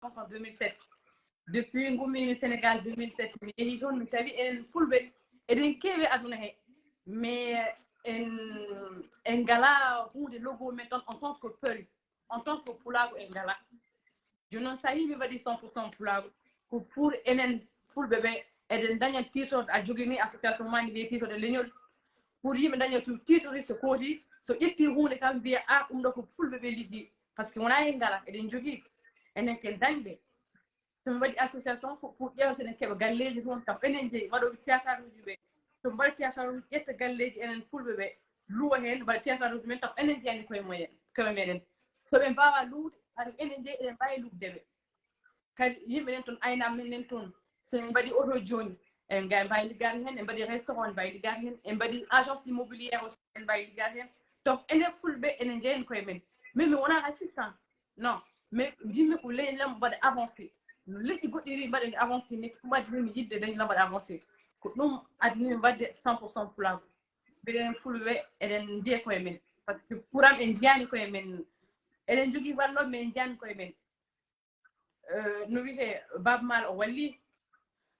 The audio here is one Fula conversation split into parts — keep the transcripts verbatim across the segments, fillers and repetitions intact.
France en deux mille sept. Depuis ngummimi Sénégal deux mille sept, mi yehi toon, mi tawi enen Fulɓe eɗen keewi aduna he, mais en en ngala huunde logo men tan en tant que peuple, en tant que pulaagu en ngala. Jooni noon, so a yii mi waɗi cent pour cent pulaagu, ko pour enen Fulɓe ɓe eɗen ndaña titre, a jogini association ma ndi wiyee titre de leñol, pour yimɓe ndaña tu titre so kooti, so ƴetti huunde kam mbiya a ɗum ɗo ko Fulɓe ɓe liggi, parce que wona en ngala, eɗen jogii, enen ken dañɓe. So mi waɗi association ko pour ƴeewten en keɓa galleeji toon, kam enen jeyi waɗooɓe théâtre uji ɓe, so mbaɗa théâtre uji, ƴetta galleeji enen Fulɓe ɓe, luwa heen, mbaɗa théâtre uji men, kam enen jeyani koye mumen, koye meɗen. So ɓe mbaawa luwde, haɗum enen jeyi, eɗen mbaawi luwde ɓe. Kadi yimɓe nen toon, aynaaɓe men nen toon, so en mbaɗi oto jooni, en ga- mbaawi liggaade heen, en mbaɗi restaurant, en mbaawi liggaade heen, en mbaɗi agence immobilière aussi, en mbaawi liggaade heen. Donc enen Fulɓe enen njeyen koye men. Min mi wonaa assistant, non, mais njimmi ko leñol am mbaɗa avancé. No leƴƴi goɗɗi ni mbaɗa avancé ni, ko ɓaddi min yidde leñol am mbaɗa avancé. Ko ɗum addi min waɗde cent pour cent pulaagu. Mbiɗen Fulɓe eɗen njiya koye men, parce que pour am en njiyaani koye men. Eɗen njogii wallooɓe, mais en njiyaani koye men. Euh, no wiyetee, Baaba Maal o walli,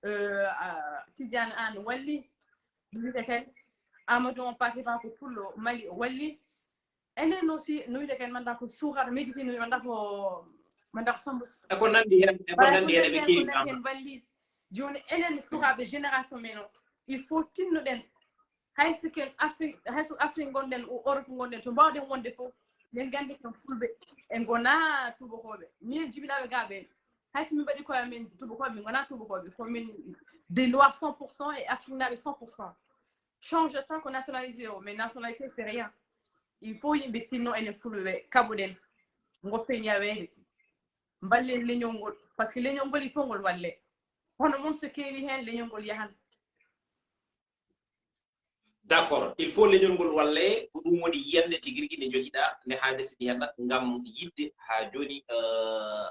euh, a- Tidiane Aan o walli, no wiyetee kadi Amadou on passe par ko Pullo Mali o walli. Enen aussi no wiyetee kadi manda ko suukara médecine, manda ko manda ko sombo. E ko nanndi heen, e ko nanndi heen, eɓe keewi. Ko nanndi heen walli. Jooni enen sukaaɓe génération men o, il faut tinnoɗen, hay so ken Afrique, hay so Afrique ngonɗen ou Europe ngonɗen, to mbaawɗen wonde fof, min nganndi ken Fulɓe, en ngonaa tuubakooɓe. Min jibinaaɓe ga ɓe, hay so min mbaɗi koye amen tuubakooɓe, min ngonaa tuubakooɓe. Ko min des noirs cent pour cent et Afrique naaɓe cent pour cent. Change tan ko nationalité o, mais nationalité c'est rien. Il faut yimɓe tinno enen Fulɓe ɓe, kaɓoɗen, ngoppen yaweede, mballen leñol ngol, parce que leñol ngol il faut ngol walle. Hono mon so keewi heen, leñol ngol yahan. D'accord, il faut leñol ngol walle, ko ɗum woni yiyannde tigi rigi nde njogiɗaa, nde haadirta ni henna, ngam yiɗde haa jooni, euh,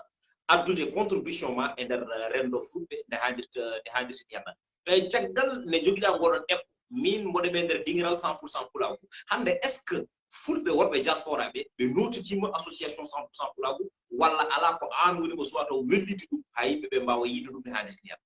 addude contribution ma e nder, euh, renndo Fulɓe, nde haadirta, nde haadirta ni henna. E caggal nde njogiɗaa ngoɗon ɗeɓɓo, min mboɗo ɓe nder dingiral cent pour cent pulaagu. Hannde, est-ce que Fulɓe wonɓe diaspora ɓe, ɓe nootitiima association cent pour cent pulaagu, walla alaa, ko aan woni mo suwata wellitde ɗum haa yimɓe ɓe mbaawa yiide ɗum nde haadirta ni henna?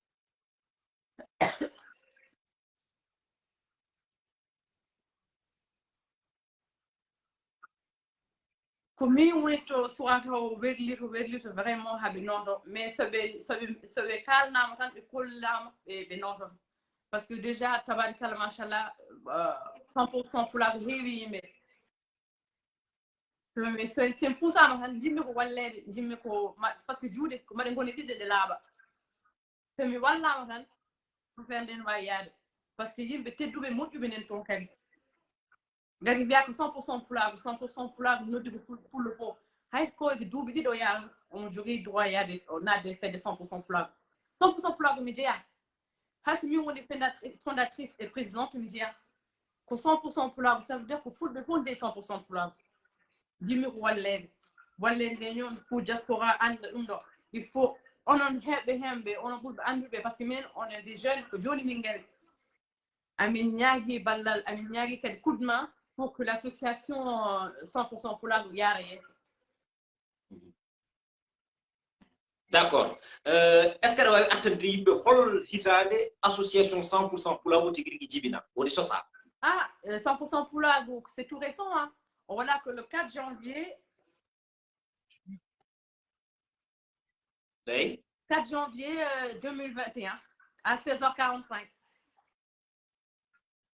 Ko min woni to suwata o werlito, werlito vraiment haa ɓe nooto, mais so ɓe so ɓe so ɓe kaalnaama tan, ɓe kollaama, ɓe ɓe noototo. Parce que déjà tabarikalla machallah, euh, cent pour cent pulaagu heewi yimɓe. So mi so sen puusaama tan, njimmi ko walleede, njimmi ko ma- parce que juuɗe ko mbaɗe ngoni ɗiɗi ɗe laaɓa. So mi wallaama tan, ko feere nden waawi yaade, parce que yimɓe tedduɓe moƴƴuɓe nen toon kadi. Ngati mbiya ko cent pour cent pulaagu, cent pour cent pulaagu noddi ko ful- pullo fof. Hay ko e duuɓi ɗiɗo yaha, on jogii droit yaade o naatde fedde cent pour cent pulaagu. Cent pour cent pulaagu mi jeyaa. Hay so min woni fondat- fondatrice et présidente mi jeyaa. Ko cent pour cent pulaagu, ça veut dire ko Fulɓe fof njeyi cent pour cent pulaagu. Njimmi ko walleede. Walleede nde ñoon pour diaspora annda ɗum ɗo. Il faut onon heɓɓe heen ɓe, onon ɓurɓe annduɓe, parce que min on est des jeunes, ko jooni min ngari. Amin ñaagi ballal, amin ñaagi kadi coup de main pour que l'association, euh, cent pour cent pulaagu yaara yeeso. D'accord. Euh, est-ce que aɗa waawi artande yimɓe hol hitaande association cent pour cent pulaagu tigi rigi jibina, woni sosaa? Ah, euh, cent pour cent pulaagu, c'est tout récent, hein. On a que le quatre janvier. Eyi. Quatre janvier, euh, deux mille vingt et un, à seize heures quarante-cinq.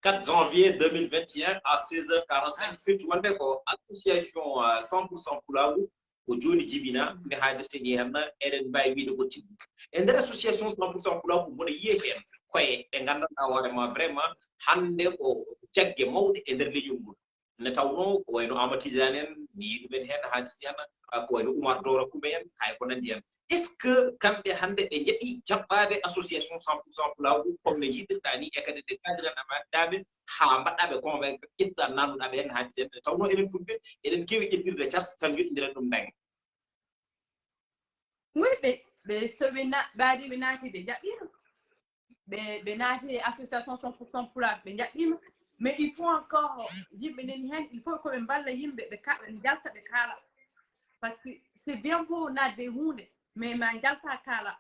Quatre janvier deux mille vingt et un à seize heures quarante-cinq, firti wonde ko association, euh, cent pour cent pulaagu ko jooni jibina, nde haadirta ni henna, eɗen mbaawi wiyde ko tiggu. E nder association cent pour cent pulaagu mboɗo yiya heen koye ɗe nganndanɗaa hoore ma vraiment hannde ko jagge mawɗe e nder leñol ngol. Nde tawnoo ko wayno Amadou Tidiane en, mi yii ɗum en heen, haadirta ni henna, ko wayno Oumar Dora Koumé en, hay ko nanndi heen. Est-ce que kamɓe hannde ɓe njaɓi jaɓɓaade association cent pour cent pulaagu comme no njiɗirɗaa ni, e kadi nde kaadiranɗaa ɓe haa mbaɗɗaa ɓe convaincre, ƴettuɗaa naannuɗaa ɓe heen haaji heen, nde tawnoo enen Fulɓe eɗen keewi ƴettirde cas tan njoɗɗindiren ɗum ndennga? Oui, ɓe ɓe so ɓe na- ɓaadi ɓe naati ɓe njaɓɓiima. Ɓe ɓe naati e association cent pour cent pulaar ɓe njaɓɓiima. Mais il faut encore yimɓe nani heen, il faut ko ɓe mballa yimɓe, ɓe ka- ɓe njalta ɓe kaala. Parce que c'est bien beau naatde e huunde, Mais ma njalta kaala.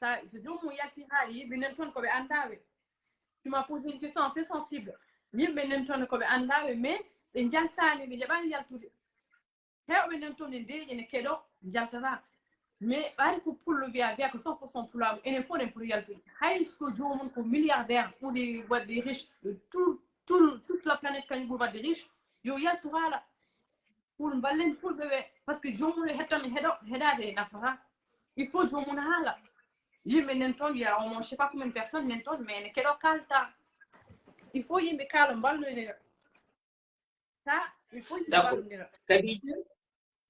Sa, so joomum yalti haali, yimɓe nan toon ko ɓe anndaa ɓe. Tu m'as posé une question un peu sensible. Yimɓe nan toon ko ɓe anndaa ɓe, mais ɓe njaltaani, ɓe njaɓaani yaltude. Heewɓe nan toon ne ndeeƴi, ne keɗo, njaltataa. Mais ɓaari ko pullo wiya, wiya ko cent pour cent pulaagu, enen fof enen poti yaltude. Hay so joomum ko milliardaire, ɓuri waɗde riche, tout, tout, toute la planète kañum ɓuri waɗde riche, yo yaltu haala. Pour mballen fulɓe ɓe, parce que joomum e hettan heɗo, heɗaade e nafata. Il faut joomum haala. Yimɓe nen toon, il y a au moins, je sais pas combien de personnes nen toon, mais ne keɗo kaalta. Il faut yimɓe kaala mballonira. Ça, il faut yimɓe D'accord. Mballonira. Kadi,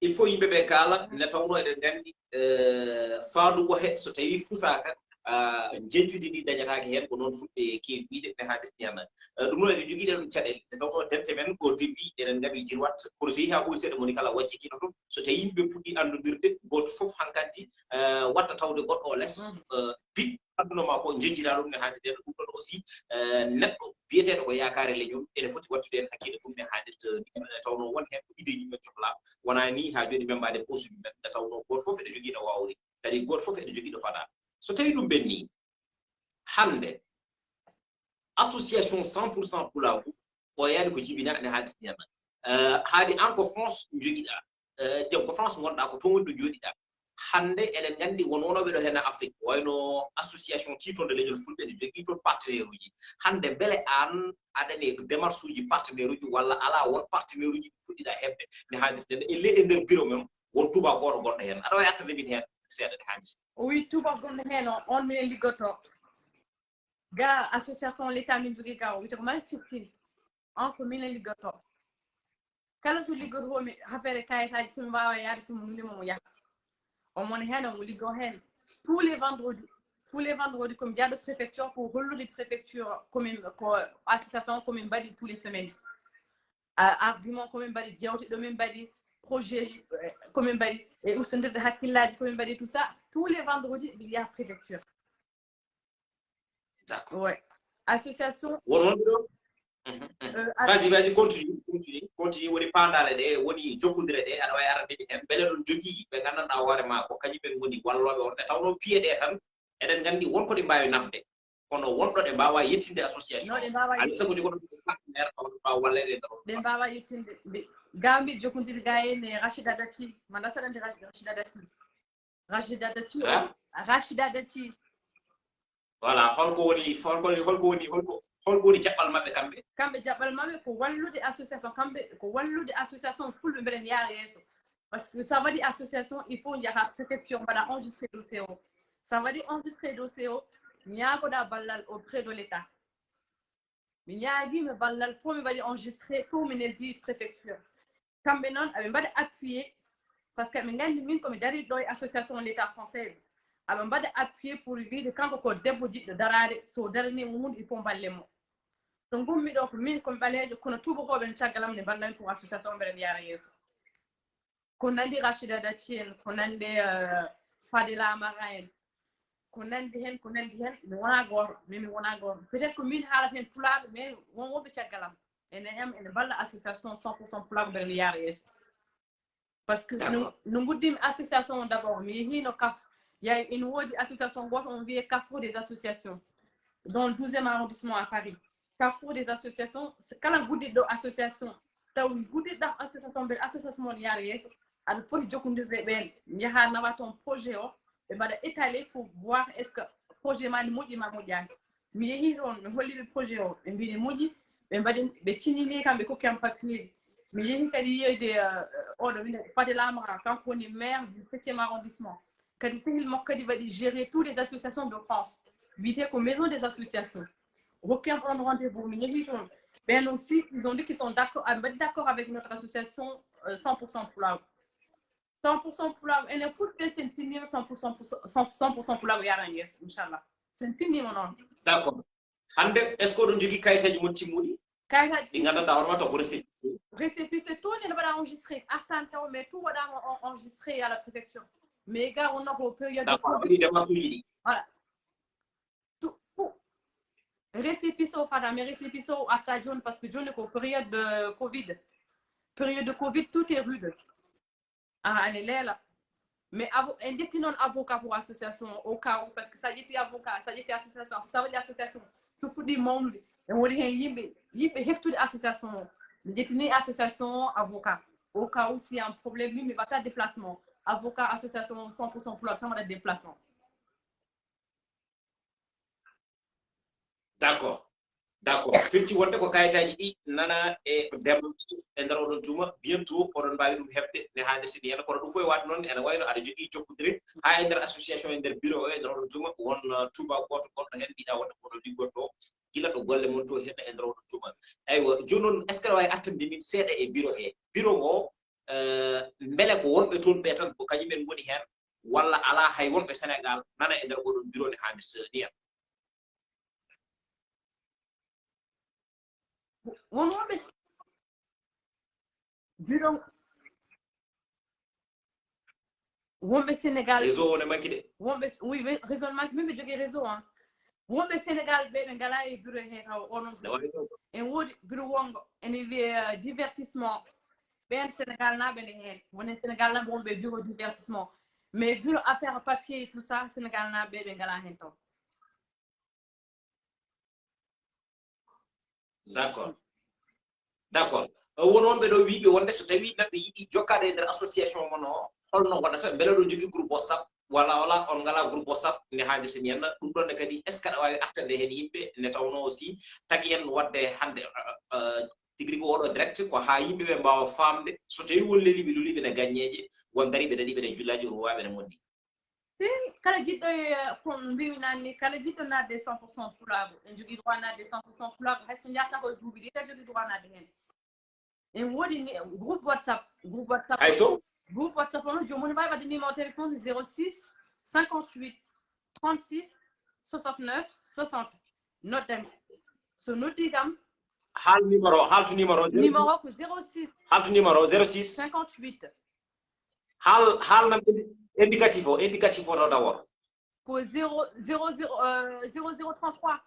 il faut yimɓe ɓe kaala, nde tawnoo eɗen nganndi, eh, faandu ko he, so tawii fusaaka, ah, njeñcudi ndi dañataake heen, ko noon fulɓe keewi wiyde, ne haadirti heen. Eh, ɗum noon eɗen njogii ɗee ɗoon caɗeele, nde tawnoo dente men au début, eɗen ngaɗi jirwat, kono so yehii haa ɓooyi seeɗa, moni kala wajji kino toon. So tawii yimɓe puɗɗii anndudirde, gooto fof hankanti, eh, waɗta tawde goɗɗo o les, eh, biɗ aduna ma ko, njeñcita ɗum ne haadirta heen. Ɗum ɗoon aussi, eh, neɗɗo biyeteeɗo ko yaakaare leñol, ene foti waɗtude heen hakkille, ɗum ne haadirta, nde tawnoo won heen ko idée yimɓe cohlaa, wonaa ni haa jooni membaade posuji men, nde tawnoo gooto fof eɗen njogii no waawri, kadi gooto fof eɗen njogii ɗo fada. So tawii ɗum ɓennii, hannde, association cent pour cent pulaagu, ɓooyaani ko jibinaa, ne haadirta heen. Eh, haadi aan ko France njogiɗaa, eh, jam ko France ngonɗaa, ko toon woni ɗo njooɗiɗaa. Hannde eɗen nganndi won wonooɓe ɗo heen e Afrique, wayno association tiitonde leñol fulɓe ne jogii toon partenaire uji. Hannde mbele aan aɗa e démarche uji partenaire uji, walla alaa won partenaire uji ɗi puɗɗiɗaa heɓde ne haadirta heen, e le-, e nder bureau mum won tubaak gooto gonɗo heen? Aɗa waawi artude min heen seeɗa ne haaji? O wi tubaak gonɗo heen o, on minen liggotoo. Ga association l'État min jogii ga o wiyetee ko Marie Christine. On ko minen liggotoo. Kala to liggotoomi affaire kayitaaji, so mi waawaa yahde, so mi nulii mo, mo yaha. O mon heen, omo liggoo heen. Tous les vendredis, tous les vendredis, ko mi jahɗo préfecture pour hollude préfecture, ko min, ko association, ko min mbaɗi tous les semaines. Ah, argument, ko min mbaɗi, jeewte ɗo min mbaɗi, projet, eh, ko min mbaɗi, e ustondirde hakkillaaji, ko min mbaɗi, tout ça. Tous les vendredis, mbiɗa yaha préfecture. D'accord. Ouais. Association. Won wonɓe ɗo? Mhm, mhm. Euh, vas-y, vas-y, continue, continue, continue. Woni paandaale ɗe, woni jokkondire ɗe, aɗa waawi arande mi heen. Mbele ɗon jogii ɓe nganndanɗaa hoore maa ko kañum en ngoni wallooɓe on, ɓe tawnoo piye ɗe tan, eɗen nganndi won ko ɗe mbaawi nafde. Kono won ɗo ɗe mbaawaa yettinde association. No, ɗe mbaawaa yettinde. Alaa sago jogoɗon ko partenaire, taw ɗe mbaawaa walleede e nder on. Ɗe mbaawaa yettinde. Mbi-, ga mbiɗo jokkondiri ga e ne Rachida Dati. Ma nda saɗande Ra-, Rachida Dati. Rachida Dati o. Hein? Rachida Dati. Voilà, holko woni, holko woni, holko woni, holko, holko woni jaɓɓal maɓɓe kamɓe? Kamɓe jaɓɓal maɓɓe ko wallude association, kamɓe ko wallude association fulɓe mbeɗen yaara yeeso. Parce que ça veut dire association, il faut njaha préfecture, mbaɗa enregistré dossier o. Ça veut dire enregistré dossier o, ñaagoɗa ballal auprès de l'État. Mi ñaagii mi ballal fof, mi waɗi enregistré, tout mi neldi préfecture. Kamɓe noon, aɓe mbaɗa appuyé, parce que aɓe nganndi min ko mi dariiɗo ɗo e association l'État française. Aɓe mbaɗa appuyé pour wiide kanko ko debbo jiɗɗo daraade, so daranii mo huunde, il faut mballen mo. To ngummi ɗo ko min, ko mi ɓaleejo, kono tuubakooɓe no caggal am ne mballa mi pour association mbeɗen yaara yeeso. Ko nanndi Rachida Dati en, ko nanndi, euh, Fadela Amara en, ko nanndi heen, ko nanndi heen, mi wonaa gooto, mais mi wonaa gooto. Peut-être ko min haalata heen pulaar, mais won wonɓe caggal am. Ene am, ene mballa association cent pour cent pulaar mbeɗen yaara yeeso. Parce que no, no nguddimi association o d'abord, mi yehii no kaf, yaay ene woodi association gooto on wiyee Carrefour des associations, dans le douzième arrondissement à Paris. Carrefour des associations, kala guddiɗo association, taw guddiɗo association, mbeɗa association mon yaara yeeso, aɗa poti jokkondirde ɓeen, njaha nawa toon projet o, ɓe mbaɗa étaler pour voir est-ce que projet ma ne moƴƴi ma moƴƴaani. Mi yehii toon, mi holli ɓe projet o, ɓe mbii ne moƴƴi, ɓe mbaɗi, ɓe ciññinii kam, ɓe kokki am papier. Mi yehii kadi yiyoyde, euh, oɗo wiyetee Fadela Amara, kanko woni maire du septième arrondissement. Kadi sehil makko kadi waɗi gérer toutes les associations de France. Wiyetee ko Maison des associations. O hokki am oon rendez-vous, mi yehii toon. Ɓeen aussi, ils ont dit qu'ils sont d'accord, aɓe mbaɗi d'accord avec notre association, euh, cent pour cent Pulaagu. Cent pour cent Pulaagu, enen fulɓe, so en tinniima cent pour cent, cent pour cent Pulaagu yaran yeeso, inchallah. So en tinniima noon. D'accord. Hannde, est-ce que oɗon njogii kayitaaji mon timmuɗi? Kayitaaji ɗi nganndanɗaa hoore ma taw ko récépissé. Récépissé, tout ne mbaɗa enregistré. Artan taw, mais tout waɗaama en-, enregistré à la préfecture. Mais ga wonno ko période de Covid. D'accord, a waɗi démarche uji ɗi. Voilà. Tout, tout. Récépissé o fada, mais récépissé o arta jooni, parce que jooni ko période de Covid. Période de Covid, tout est rude. Ah, ene leela. Mais avo- en ƴetti noon avocat pour association o, au cas où, parce que sa ƴetti avocat, sa ƴetti association, ça veut dire association so fuɗɗi mawnude, en woni heen yimɓe yimɓe heftude association o. Mi ƴettini association o avocat, au cas où s'il y a un problème, min mi waɗata déplacement. Avocat association o cent pour cent pulaar tan waɗa déplacement. D'accord. D'accord. Firti wonde ko kayitaaji ɗi nana e démarche e nder oɗon tuma, bientôt oɗon mbaawi ɗum heɓde ne haadirta ni. Ene kono ɗum fof e waɗde noon, ene wayno aɗa jogii jokkondire haa e nder association, e nder bureau o, e nder oɗon tuma won, uh, tuba gooto gonɗo heen, mbiɗa wonde kono liggotto gila ɗo golle mon to heen e nder oɗon tuma. Eywa, jooni noon, est ce que aɗa waawi artande min seeɗa e bureau he? Bureau ngo, uh, mbele ko wonɓe toon ɓe tan ko kañum en ngoni heen, walla alaa hay wonɓe Sénégal nana e nder oɗon bureau ne haadirta ni en? Won wonɓe bureau wonɓe Sénégal, réseau o ne manki de. Wonɓe, oui, mais réseau ne manki, min mi jogii réseau, hein. Wonɓe Sénégal ɓe ɓe ngalaa e bureau he taw onon. En woodi bureau wongo ene wiyee, euh, divertissement. Ɓeen Sénégal naaɓe ne heen. Wonen Sénégal naaɓe wonɓe bureau divertissement. Mais bureau affaire papier et tout ça, Sénégal naaɓe ɓe ɓe ngalaa heen taw. D'accord. D'accord. Won wonɓe ɗo wiiɓe wonde so tawi neɗɗo yiɗi jokkaade e nder association mon o, holno waɗata? Mbele ɗo jogii groupe WhatsApp? Wala wala, on ngala groupe WhatsApp ne haadirta ni en? Ɗum ɗon ne kadi, est ce que aɗa waawi artande heen yimɓe nde tawnoo aussi tagi en waɗde hannde, uh, uh, tigi rigi oɗo direct ko haa yimɓe ɓe mbaawa faamde, so tawi won leliiɓe luliiɓe ne gaññeeje, won dariiɓe daɗiiɓe ne jullaaji, ruwaaɓe ne mondi. Si, kala jiɗɗo e, kon mbiimi naan ni, kala jiɗɗo naatde cent pour cent pulaagu, en jogii droit naatde cent pour cent pulaagu, hay so njaarta ko e duuɓi ɗiɗi, aɗa jogii droit naatde heen. En woodi ni groupe WhatsApp, groupe WhatsApp. Hay so? Groupe WhatsApp on, joomum ne mbaawi waɗde numéro téléphone zéro six cinquante-huit trente-six soixante-neuf soixante. Noddan. So noddi kam. Haal numéro, haaltu numéro. Numéro ko zéro six. Haaltu numéro zéro six. Cinquante-huit. Haal, haal nam indi-, indicatif o, indicatif o ɗo d'abord. Ko zéro, zéro, zéro, euh, zéro zéro trente-trois.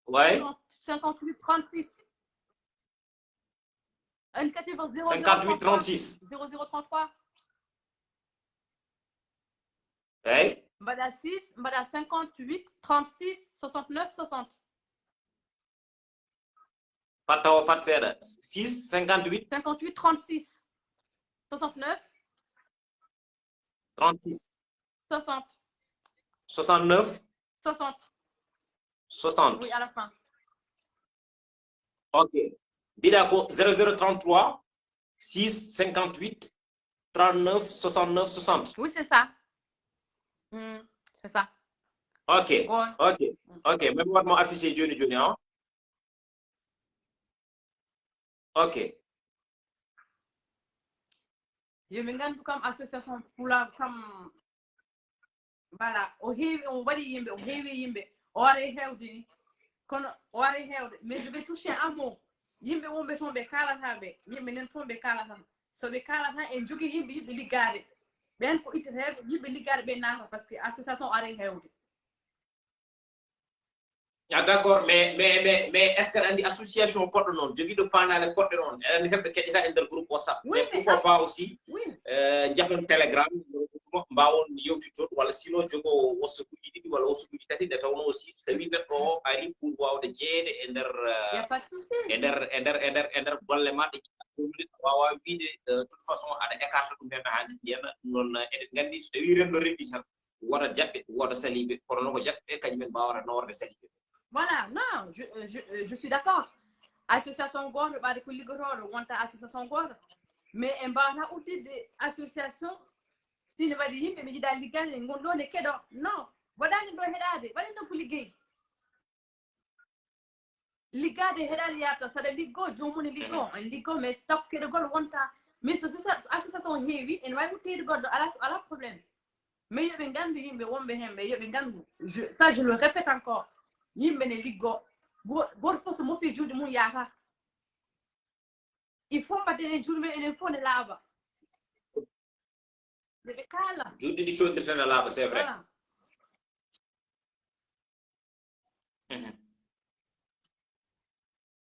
Ouais. Cinquante-huit trente-six. Indicatif o zéro zéro Cinquante-huit trente-six. Zéro zéro trente-trois. Eyi. Mbaɗa six, mbaɗa cinquante-huit trente-six soixante-neuf soixante. Fat taw, fat seeɗa. Six, cinquante-huit. Cinquante-huit trente-six soixante-neuf. Trente-six. Soixante. Soixante-neuf. Soixante. Soixante. Oui, à la fin. Ok. Mbiɗa ko zéro zéro trente-trois six cinquante-huit trente-neuf soixante-neuf soixante. Oui, c'est ça. Mm, c'est ça. Ok. Bon. Ok. Ok. Même moi, mon affiché jooni jooni, hein. Ok. Yo min nganndu kam association pulaagu kam, voilà, o heewi, o waɗi yimɓe, o heewi yimɓe, o aray heewde ni. Kono o aray heewde, mais je vais toucher un mot. Yimɓe wonɓe toon ɓe kaalata ɓe, yimɓe nen toon ɓe kaalata. So ɓe kaalata, en jogii yimɓe yiɗɓe liggaade. Ɓeen ko itteteeɓe, yiɗɓe liggaade ɓe naata, parce que association aray heewde. Ah, d'accord, mais, mais, mais, mais est-ce que aɗa anndi association koɗɗo noon, jogiiɗo paandaale koɗɗe noon, eɗen heɓɓe keƴata e nder groupe WhatsApp? Oui, Mais mais pourquoi pas aussi, Oui. euh, njahon Telegram, mbaawon yewtitde toon, walla sinon jogoowo WhatsAppuuji ɗiɗi walla WhatsAppuuji tati, nde tawnoo aussi so tawii neɗɗo o ari pour waawde jeyeede e nder, Il y a euh, pas de souci. e nder, e nder, e nder, e nder golle ma ɗe, a waawaa wiyde, euh, de toute façon aɗa écarta ɗum heen no haanirta ni. Noon, euh, eɗen nganndi so tawii renndo renndii tan, wodat jaɓɓe, woda saliiɓe, kono noon ko jaɓɓe kañum en mbaawata naworde saliiɓe. Voilà, non, je, euh, je, euh, je suis d'accord. Association gooto, ɓaade ko liggotooɗo, wonta association gooto. Mais en mbaawata udditde association, si ne waɗi yimɓe ɓe njiɗaa liggaade, ngon ɗo ne keɗo. Non, waɗaani ɗo heɗaade, waɗen ɗo ko liggey. Liggaade heɗaade yaata, saɗa liggo, joomum ne liggo, en liggo, mais taw keɗogol wonta. Mais so, so, so association heewi, en waawi udditde goɗɗo, alaa, alaa problème. Mais yo ɓe nganndu yimɓe wonɓe heen ɓe, yo ɓe nganndu. Je, ça, je le répète encore. Yimɓe ne liggo. Go-, gooto fof so mofi juuɗe mum yaata. Il faut mbaɗden en juuɗe men enen fof ne laaɓa. Nde ɓe kaala. Juuɗe ɗiɗi cooddirta ne laaɓa, c'est vrai. Voilà. Mhm.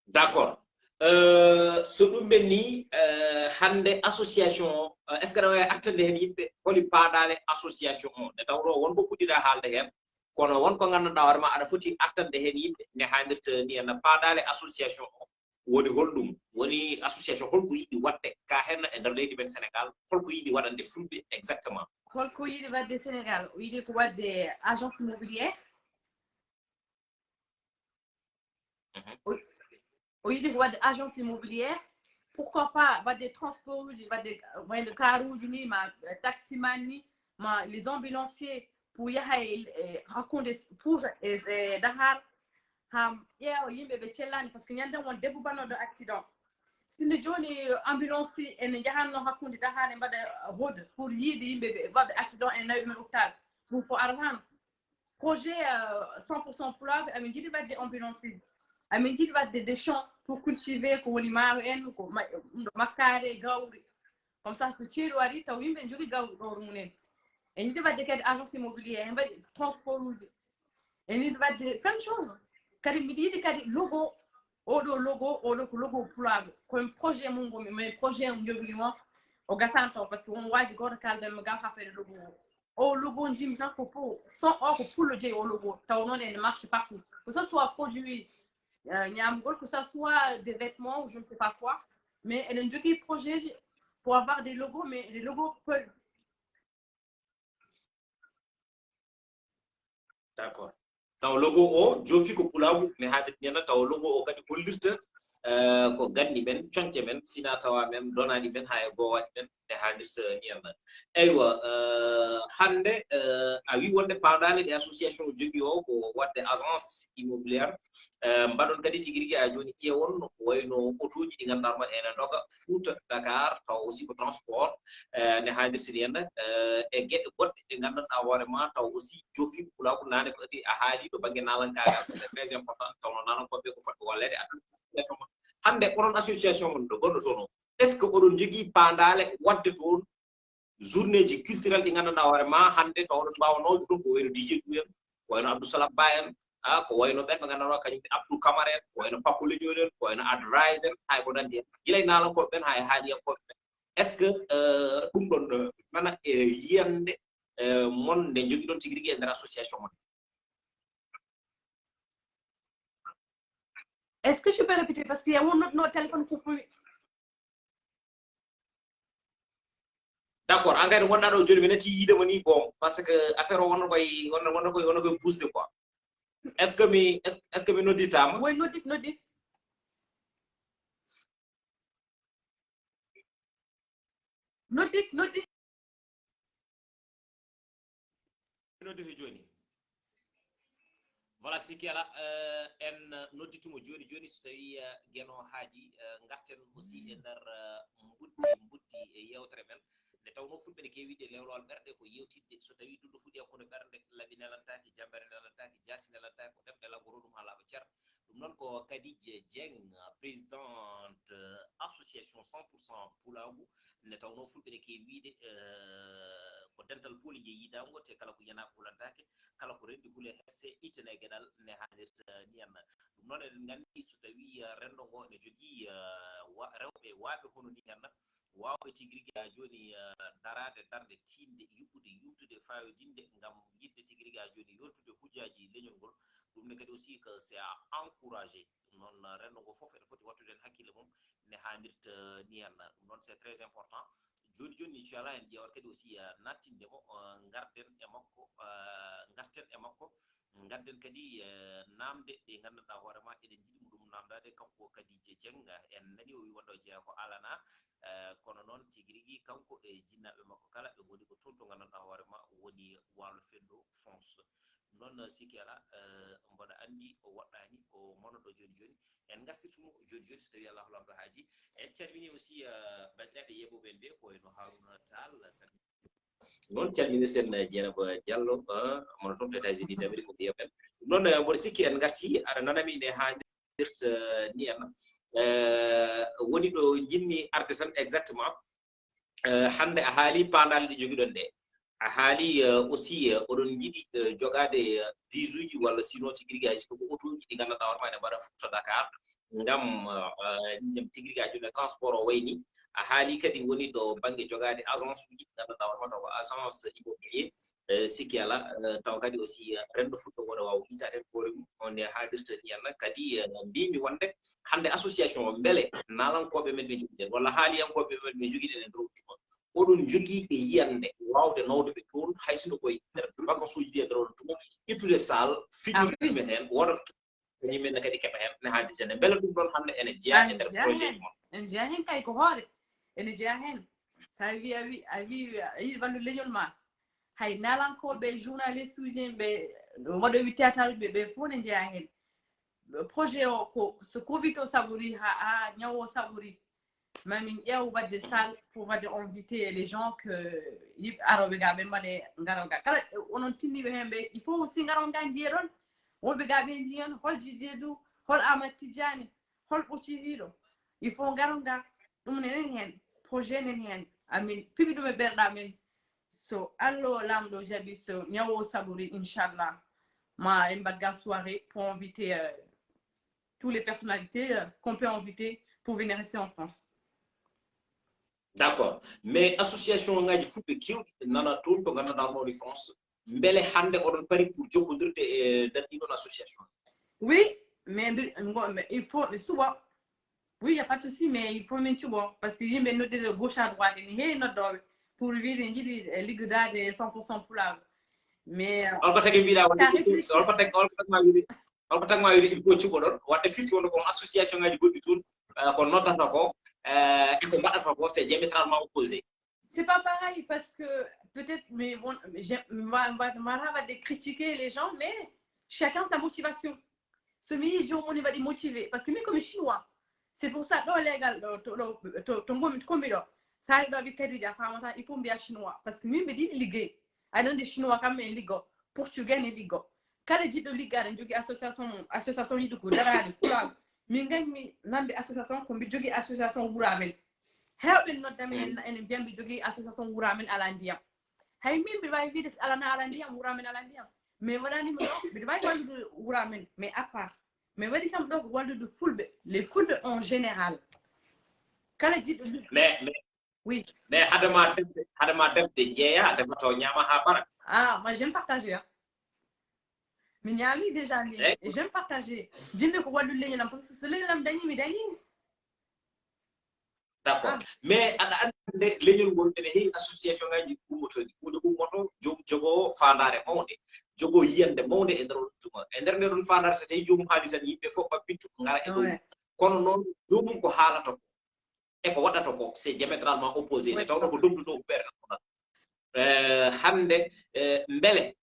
D'accord. Euh, so ɗum ɓenni, euh, hannde association o, Est ce que aɗa waawi artande heen yimɓe holi paandaale association o? Nde tawnoo won ko puɗɗiɗaa haalde heen, kono won ko nganndanɗaa hoore ma aɗa foti artande heen yimɓe nde haanirta ni, en paandaale association o woni holɗum? Woni association holko yiɗi waɗde ka heen e nder leydi men Sénégal? Holko yiɗi waɗande fulɓe exactement? Holko yiɗi waɗde Sénégal? O yiɗi ko waɗde agence immobilière. Mhm. O, o yiɗi ko waɗde agence immobilière. Pourquoi pas waɗde transport uji, waɗde wayno car uji ni, ma taximan ni, ma les ambulanciers pour yaha e, e hakkunde Fouta e, e Dakar, ha ƴeewa yimɓe ɓe cellaani, parce que ñande won debbo baɗɗo accident. Sinno jooni ambulance ene njahanno hakkunde Dakar, e mbaɗa hode pour yiide yimɓe ɓe waɗɓe accident, e nawi ɗumen hôpital, ɗum fof arata. Projet euh, cent pour cent pulaagu, amin njiɗi waɗde ambulance uji, amin njiɗi waɗde des champs pour cultiver, ko woni maaro en, ko ma- ɗum ɗo makkaare, gawri. Comme ça, so ceeɗu ari, taw yimɓe ne njogii gawri gawri mumen. En njiɗi waɗde kadi agence immobilière, en mbaɗi transport uji, en njiɗi waɗde plein de choses. Kadi mbiɗa yiɗi kadi logo, oɗo logo, oɗo ko logo pulaagu. Ko un projet mum, mais projet o njogii mo, o gasano taw, parce que on waaji gooto kalden mo gam affaire logo o. O logo njimmi tan ko pour son, o ko pullo jeyi o logo, taw noon ene marche partout, que ce soit produit euh, ñaamgol, que ce soit des vêtements ou je ne sais pas quoi. Mais eɗen njogii projet pour avoir des logos, mais les logos peul. D'accord. Taw logo o joofi ko pulaagu, mais haadirta ñande taw logo o kadi hollirta euh, ko ganni men, coñce men, fina tawa men, donaaɗi men, haa e goowaɗi men, nde haadirta ñande. Eywa, euh, hannde euh, a wi wonde paandaale ɗe association o jogii o ko waɗde agence immobilière. Euh, mbaɗon kadi tigi rigi haa jooni ƴeewon ko wayno otooji ɗi ngannduɗaa ma ene ndoga Fouta Dakar, taw aussi ko transport euh, nde haadirta ñande, euh, e geɗe goɗɗe ɗe nganndanɗaa hoore ma taw aussi joofi ko pulaagu. Naane ko kadi a haali to bannge naalankaagal, c'est très important, taw no naalankooɓe ko fotɓe walleede aduna association mon. Hannde oɗon association mon ɗo gonɗo toon o, est ce que oɗon njogii paandaale waɗde toon journée ji culturelle ɗi nganndanɗaa hoore ma hannde, taw oɗon mbaawa nawde toon ko wayno D J Dou en, ko wayno Abdou Salam Ba en, ah, ko wayno ɓen ɓe nganndanɗaa kañum ne Abdou Camara en, ko wayno Paco Leñol en, ko wayno Adrise en, hay ko nanndi en. Gila e naalankooɓe ɓen, hay e haaliyankooɓe ɓen. Est ce que euh, ɗum ɗon euh, nana e yiyannde euh, mon nde njogiɗon tigi rigi e nder association mon? Est ce que tu peux répéter? Parce que y a un autre téléphone coupé. D'accord, an kadi wonɗaa ɗo jooni, mi natti yiide mo ni, bon, parce que affaire o wonno koye, wonno, wonno koye, wonno koye bousde quoi. Est ce que mi, est ce, est ce que mi nodditaama? Oui, noddit, noddit. Noddit, noddit. Noddito jooni. Voilà, sikki alaa, euh, en nodditumo jooni jooni, so tawi euh, Geno haaji, euh, ngarten aussi e nder euh, mbuddi mbuddi e yewtere men. Nde tawnoo fulɓe ne keewi wiide lewlewal ɓerɗe ko yewtidde, so tawi duɗo fuɗi hakkunde ɓernde, laɓi nelantaake, jambere nelantaake, jaasi nelantaake, ko ɗemɗe laggoroo ɗum haa laaɓa cer. Ɗum noon ko Kadija Dieng, présidente euh, association cent pour cent pulaagu, nde tawnoo fulɓe ne keewi wiide euh, ko dental pooli jeyi yiidaango, te kala ko yanaaka hulantaake, kala ko renndi hulee hesse, ittane e geɗal ne haanirta niyanna. Ɗum noon eɗen nganndi so tawii euh, renndo ngo ne jogii euh, wa- rewɓe waaɓe hono niyanna, waawɓe tigi rigi haa jooni euh, daraade darnde tiiɗnde, yuɓɓude, yuumtude, faayodinde ngam yiɗde tigi rigi haa jooni yoltude hujjaaji leñol ngol. Ɗum ne kadi aussi que c'est à encourager. Ɗum noon renndo ngo fof ene foti wattude heen hakkille mum ne haanirta niyanna. Ɗum noon c'est très important. Jooni jooni inchallah en ƴeewat kadi aussi euh, nattinde mo euh, ngarden e makko, euh, ngarten e makko. Ngadden kadi euh, naamde ɗe nganndanɗaa hoore ma eɗen njiɗi mo ɗum naamndaade, kanko Kadija Dieng. En nani o wi wonde o jeyaa ko Alana, euh, kono noon tigi rigi kanko e jinnaaɓe makko kala ɓe ngoni ko toon to nganndanɗaa hoore ma woni Waalo Fenndo, France. Ɗum noon sikki alaa euh, mboɗa anndi o woɗɗaani, o monoɗo jooni jooni. En ngartirtu mo jooni jooni so tawii Allahu Laamɗo haaji. En calmini aussi euh, banndiraaɓe yeeɓooɓe en ɓe ko wayno Haruna Tall, salmini. Noon calminirten eh, Dieynaba Diallo, eh, mono toon to États-Unis d'Amérique, ko mbiya men. Ɗum noon eh, mboɗo sikki en ngarti, aɗa nanami ne haanirta eh, ni en. Eh, woni ɗo njiɗmi arde tan exactement. Eh, hannde a haali paandaale ɗe jogiɗon ɗe. A haali eh, aussi eh, oɗon njiɗi eh, jogaade eh, bisuji walla sinon tigi rigi hay so ko otoji ɗi nganndanɗaa hoore ma ene mbaɗa Fouta Dakar ngam eh, eh, tigi rigi hay jooni transport o wayni. A haali kadi woni ɗo bannge jogaade agence uji ɗi ngannduɗaa won wonno ko agence immobilier, eh, sikki alaa, eh, tawa kadi aussi, eh, renndo fuɗɗo wona waawa wiytaade heen hoore mum, on nde haadirta nii alaa. Kadi, eh, mbiimi wonde hannde association o mbele naalankooɓe men ɓe njogiɗen walla haaliyankooɓe men ɓe njogiɗen e nder o tuma, oɗon njogii ɓe yiyannde waawde nawde ɓe toon, hay sinno koye nder vacances uji ɗi e nder on tuma, ƴettude salle, fijirde men heen, wooda ko yimɓe ne kadi keɓa heen, ne haadirta nde. Mbele ɗum ɗoon hannde ene jeyaa e nder projet mon? Ene jeyaa heen kay ko hoore, ene jeyaa heen. So a wi, a wi, a wi, a yiɗi wallude leñol ma, hay naalankooɓe, journaliste uji, ɓe waɗooɓe théâtre uji, ɓe, ɓe fof ne njeyaa heen. Projet o ko so covid o saɓori, haa, haa ñaw o saɓori, ma min ƴeew waɗde salle pour waɗde invité les gens que yimɓe arooɓe ga ɓe mbaɗe ngaro ga. Kala onon tinniiɓe heen ɓe, il faut aussi ngaron ga njiyeɗon. Wonɓe ga ɓe njiyan hol Djidji Doudou, hol Amadou Tidiane, hol Ɓocciɗiɗo. Il faut ngaron ga, ɗum nenen heen, projet nen heen. Amin piɓi ɗum e ɓerɗe amen. So Allah o Laamɗo jaɓi, so ñaw o saɓori, inchallah, ma en mbaɗ ga soirée pour inviter, euh, toutes les personnalités, euh, qu'on peut inviter pour venir ici en France. D'accord. Mais association ngaji fulɓe kewɗi nana toon to ngannduɗaa mawni France. Mbele hannde oɗon pari pour jokkondirde e nder ɗiɗon association? Oui, mais mbi-, ngo-, mais il faut, mais suba, oui, il y a pas de souci, mais il faut min cuɓo, parce que yimɓe noddide gauche à droite, ene heewi noddooɓe pour wiide njiɗi, eh, liggodaade cent pour cent pulaar. Mais, euh, on ko tagi mbiɗa woni, on ko tagi, on ko tagi ma wiide, on ko tagi ma wiide il faut cuɓoɗon, wadde firti wonde ko association ngaji goɗɗi toon, euh, ko noddata ko, euh, e ko mbaɗata ko, c'est diamétralement opposé. C'est pas pareil parce que peut-être, mais bon, je, on va, on va, on va arrêter de critiquer les gens, mais chacun sa motivation. So mi yii joomum ne waɗi motivé, parce que min ko mi chinois. C'est pour ça, ɗo leegal ɗo, to, ɗo, to, to ngonmi, to komi ɗo. So ari ɗo wi Kadija, a faamata, il faut mbiya chinois. Parce que min mbiɗa yiɗi liggey. Aɗa anndi chinois kam en liggo, portugais ne liggo. Kala jiɗɗo liggaade, jogii association mum, association yiɗi ko daraade, pulaagu. Min nganmi nande association, ko mbi jogii association wuro amen. Heewɓe nodda min, en, ene mbiya mbi jogii association wuro amen alaa ndiyam. Hay min mbiɗa waawi wiide si alaa na alaa ndiyam, wuro amen alaa ndiyam. Mais waɗaani mi ɗo, mbiɗa waawi wallude wuro amen, mais à part. Mais waɗi kam ɗo ko wallude fulɓe, les fulɓe en général. Kala jiɗɗo liggo. Mais, mais, oui. Mais hade ma defde, hade ma defde jeeya, defa to ñaama haa bara. Ah, moi j'aime partager, hein. Mi ñaami déjà, mi, eh, et j'aime partager. Jiɗmi ko wallude leñol am, parce que so leñol am dañi, mi dañi. D'accord. Ah. Mais aɗa anndi hannde leñol ngol ene heewi association ngaji ummotooɗi. Huunde ummoto, joom jogoo faandaare mawnde, jogoo yiyannde mawnde e nder on tuma. E nder nder on faandaare, so tawii joomum haali tan, yimɓe fof ɓaɓɓittu ngara e dow mum. Ouais. Kono noon, joomum ko haalata ko, e ko waɗata ko, c'est diamétralement opposé. Ouais, nde tawnoo ko dogdu dow huɓeere tan wonata. Eh, hannde, eh, mbele,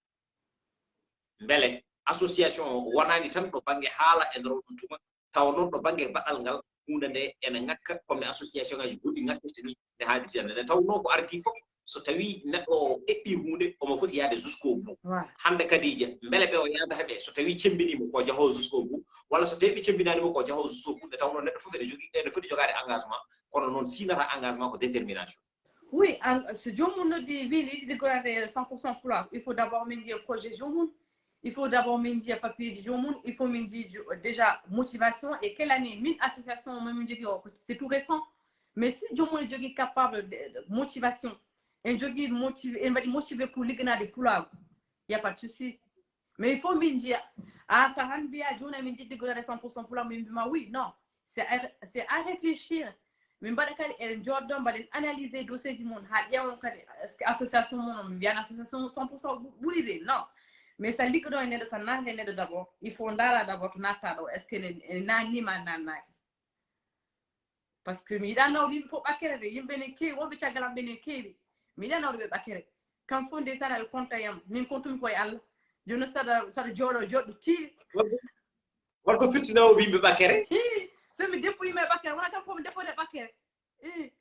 mbele association o wonaani tan ɗo bannge haala e nder on tuma, tawa noon ɗo bannge baɗal ngal, huunde nde ene ŋakka, comme no association ngaji goɗɗi ŋakkirta ni, nde haadirta nde. Nde tawnoo ko ardii fof, so tawii neɗɗo o eɓɓii huunde, omo foti yahde jusqu'au bout. Voilà. Hannde Kadija, mbele ɓe o yahdata ɓe, so tawii cemmbinii mo ko jahoowo jusqu'au bout, walla so tawii ɓe cemmbinaani mo ko jahoowo jusqu'au bout, nde tawnoo neɗɗo fof ene jogii, ene foti jogaade engagement, kono noon siinata engagement ko détermination. Oui, an, so joomum noddi, wi ne yiɗi liggodaade cent pour cent pulaar, il faut d'abord min njiya projet joomum, il faut d'abord min njiya papier ji joomum, il faut min njiya jo-, déjà motivation et quelle année min association mo min jogii o, c'est tout récent. Mais si joomum ne jogii capable de, de motivation, en jogii motivé, en mbaɗi motivé pour ligganaade pulaagu, y a pas de souci. Mais il faut min njiya, a arta tan mbiya jooni min jiɗi liggodaade cent pour cent pulaar, min mbima oui, non. C'est à, c'est à réfléchir. Min mbaɗa kadi en jooɗo mbaɗen analyser dossier ji mum haa ƴeewon kadi est-ce que association mum on, mi mbiyan association cent pour cent ɓu-, ɓuri de, non. Mais sa liggodo e neɗɗo, sa naata e neɗɗo d'abord, il faut ndaara d'abord to natta ɗo, est-ce que ne, ne naanni ma naannaaki. Parce que mi yiɗa nawde yimɓe fof ɓakkere de, yimɓe ne keewi, wonɓe caggal am ɓe ne keewi. Mi yiɗa nawde ɓe ɓakkere. Kam fof ndeysaan aɓe konta yam. Min kontumi koye Allah. Jooni saɗa, saɗa jooɗo, jooɗo tiiɗi. Holko, holko firti nawde yimɓe ɓakkere? Hii, so mi deppo yimɓe ɓakkere, wona kam fof mi deppode ɓakkere. Hii.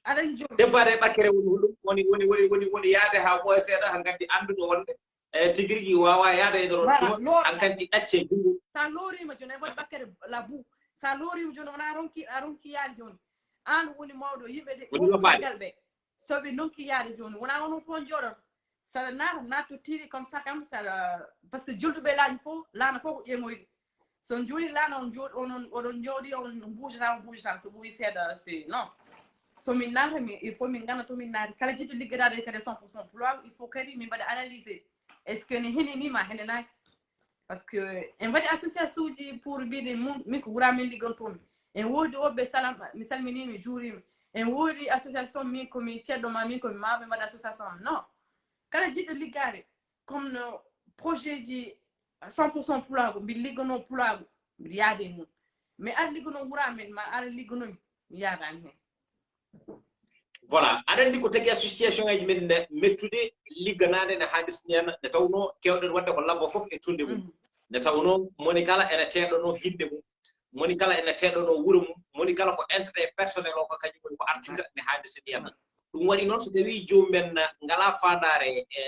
Aɗa anndi jooni. Deppaade e ɓakkere woni holɗum? Woni, woni, woni, woni, woni yahde haa ɓooya seeɗa, haa ngaddi anndude wonde, eh, tigi rigi waawa yahde e nder on tuma, hankadi ɗacce junngo. Sa looriima jooni, a waɗi ɓakkere la boue. Sa looriima jooni, wona a ronki, a ronki yaade jooni. Aan woni mawɗo, yimɓe de, woni wonɓe caggal ɓe. So ɓe ndonki yaade jooni, wona onon fof njooɗoto. Saɗa naata, naatto tiiɗi comme ça kam, saɗa, parce que julduɓe laana fof, laana fof ko ƴeeŋoyde. So on njuuli laana, on jooɗi, on, on, oɗon njooɗi, on mbuujata, on mbuujata, so ɓuri seeɗa, c'est, non. So min naata, il faut min ngannda to min naati. Kala jiɗɗo liggodaade kadi cent pour cent pulaagu, il faut kadi min mbaɗa analyser. Est-ce que ne heni ni ma hene naaki? Parce que en mbaɗi association ji pour mbiɗe min ko wura min liggontomi. En woodi woɓɓe salam, mi salminii, mi juuriima. En woodi association, min ko mi ceddo ma, min ko mi maama, mbaɗa association am. Non. Kala jiɗɗo liggaade, comme no projet ji cent pour cent pulaagu, mbi liggono pulaagu, mbiɗa yaade e mum. Mais ar liggono wura men, ma ar liggono mi, mi yaadaani heen. Voilà, aɗa anndi ko tagi association ngaji men mettude ligganaade ne haadirtini en, nde tawnoo keewɗen waɗde ko labbo fof e tunnde mum. Nde tawnoo moni kala ene teeɗonoo hinnde mum, moni kala ene teeɗonoo wuro mum, moni kala ko intérêt personnel o ko kañum woni ko artirta ne haadirtini en. Ɗum waɗi noon, so tawii joomum en ngalaa faandaare e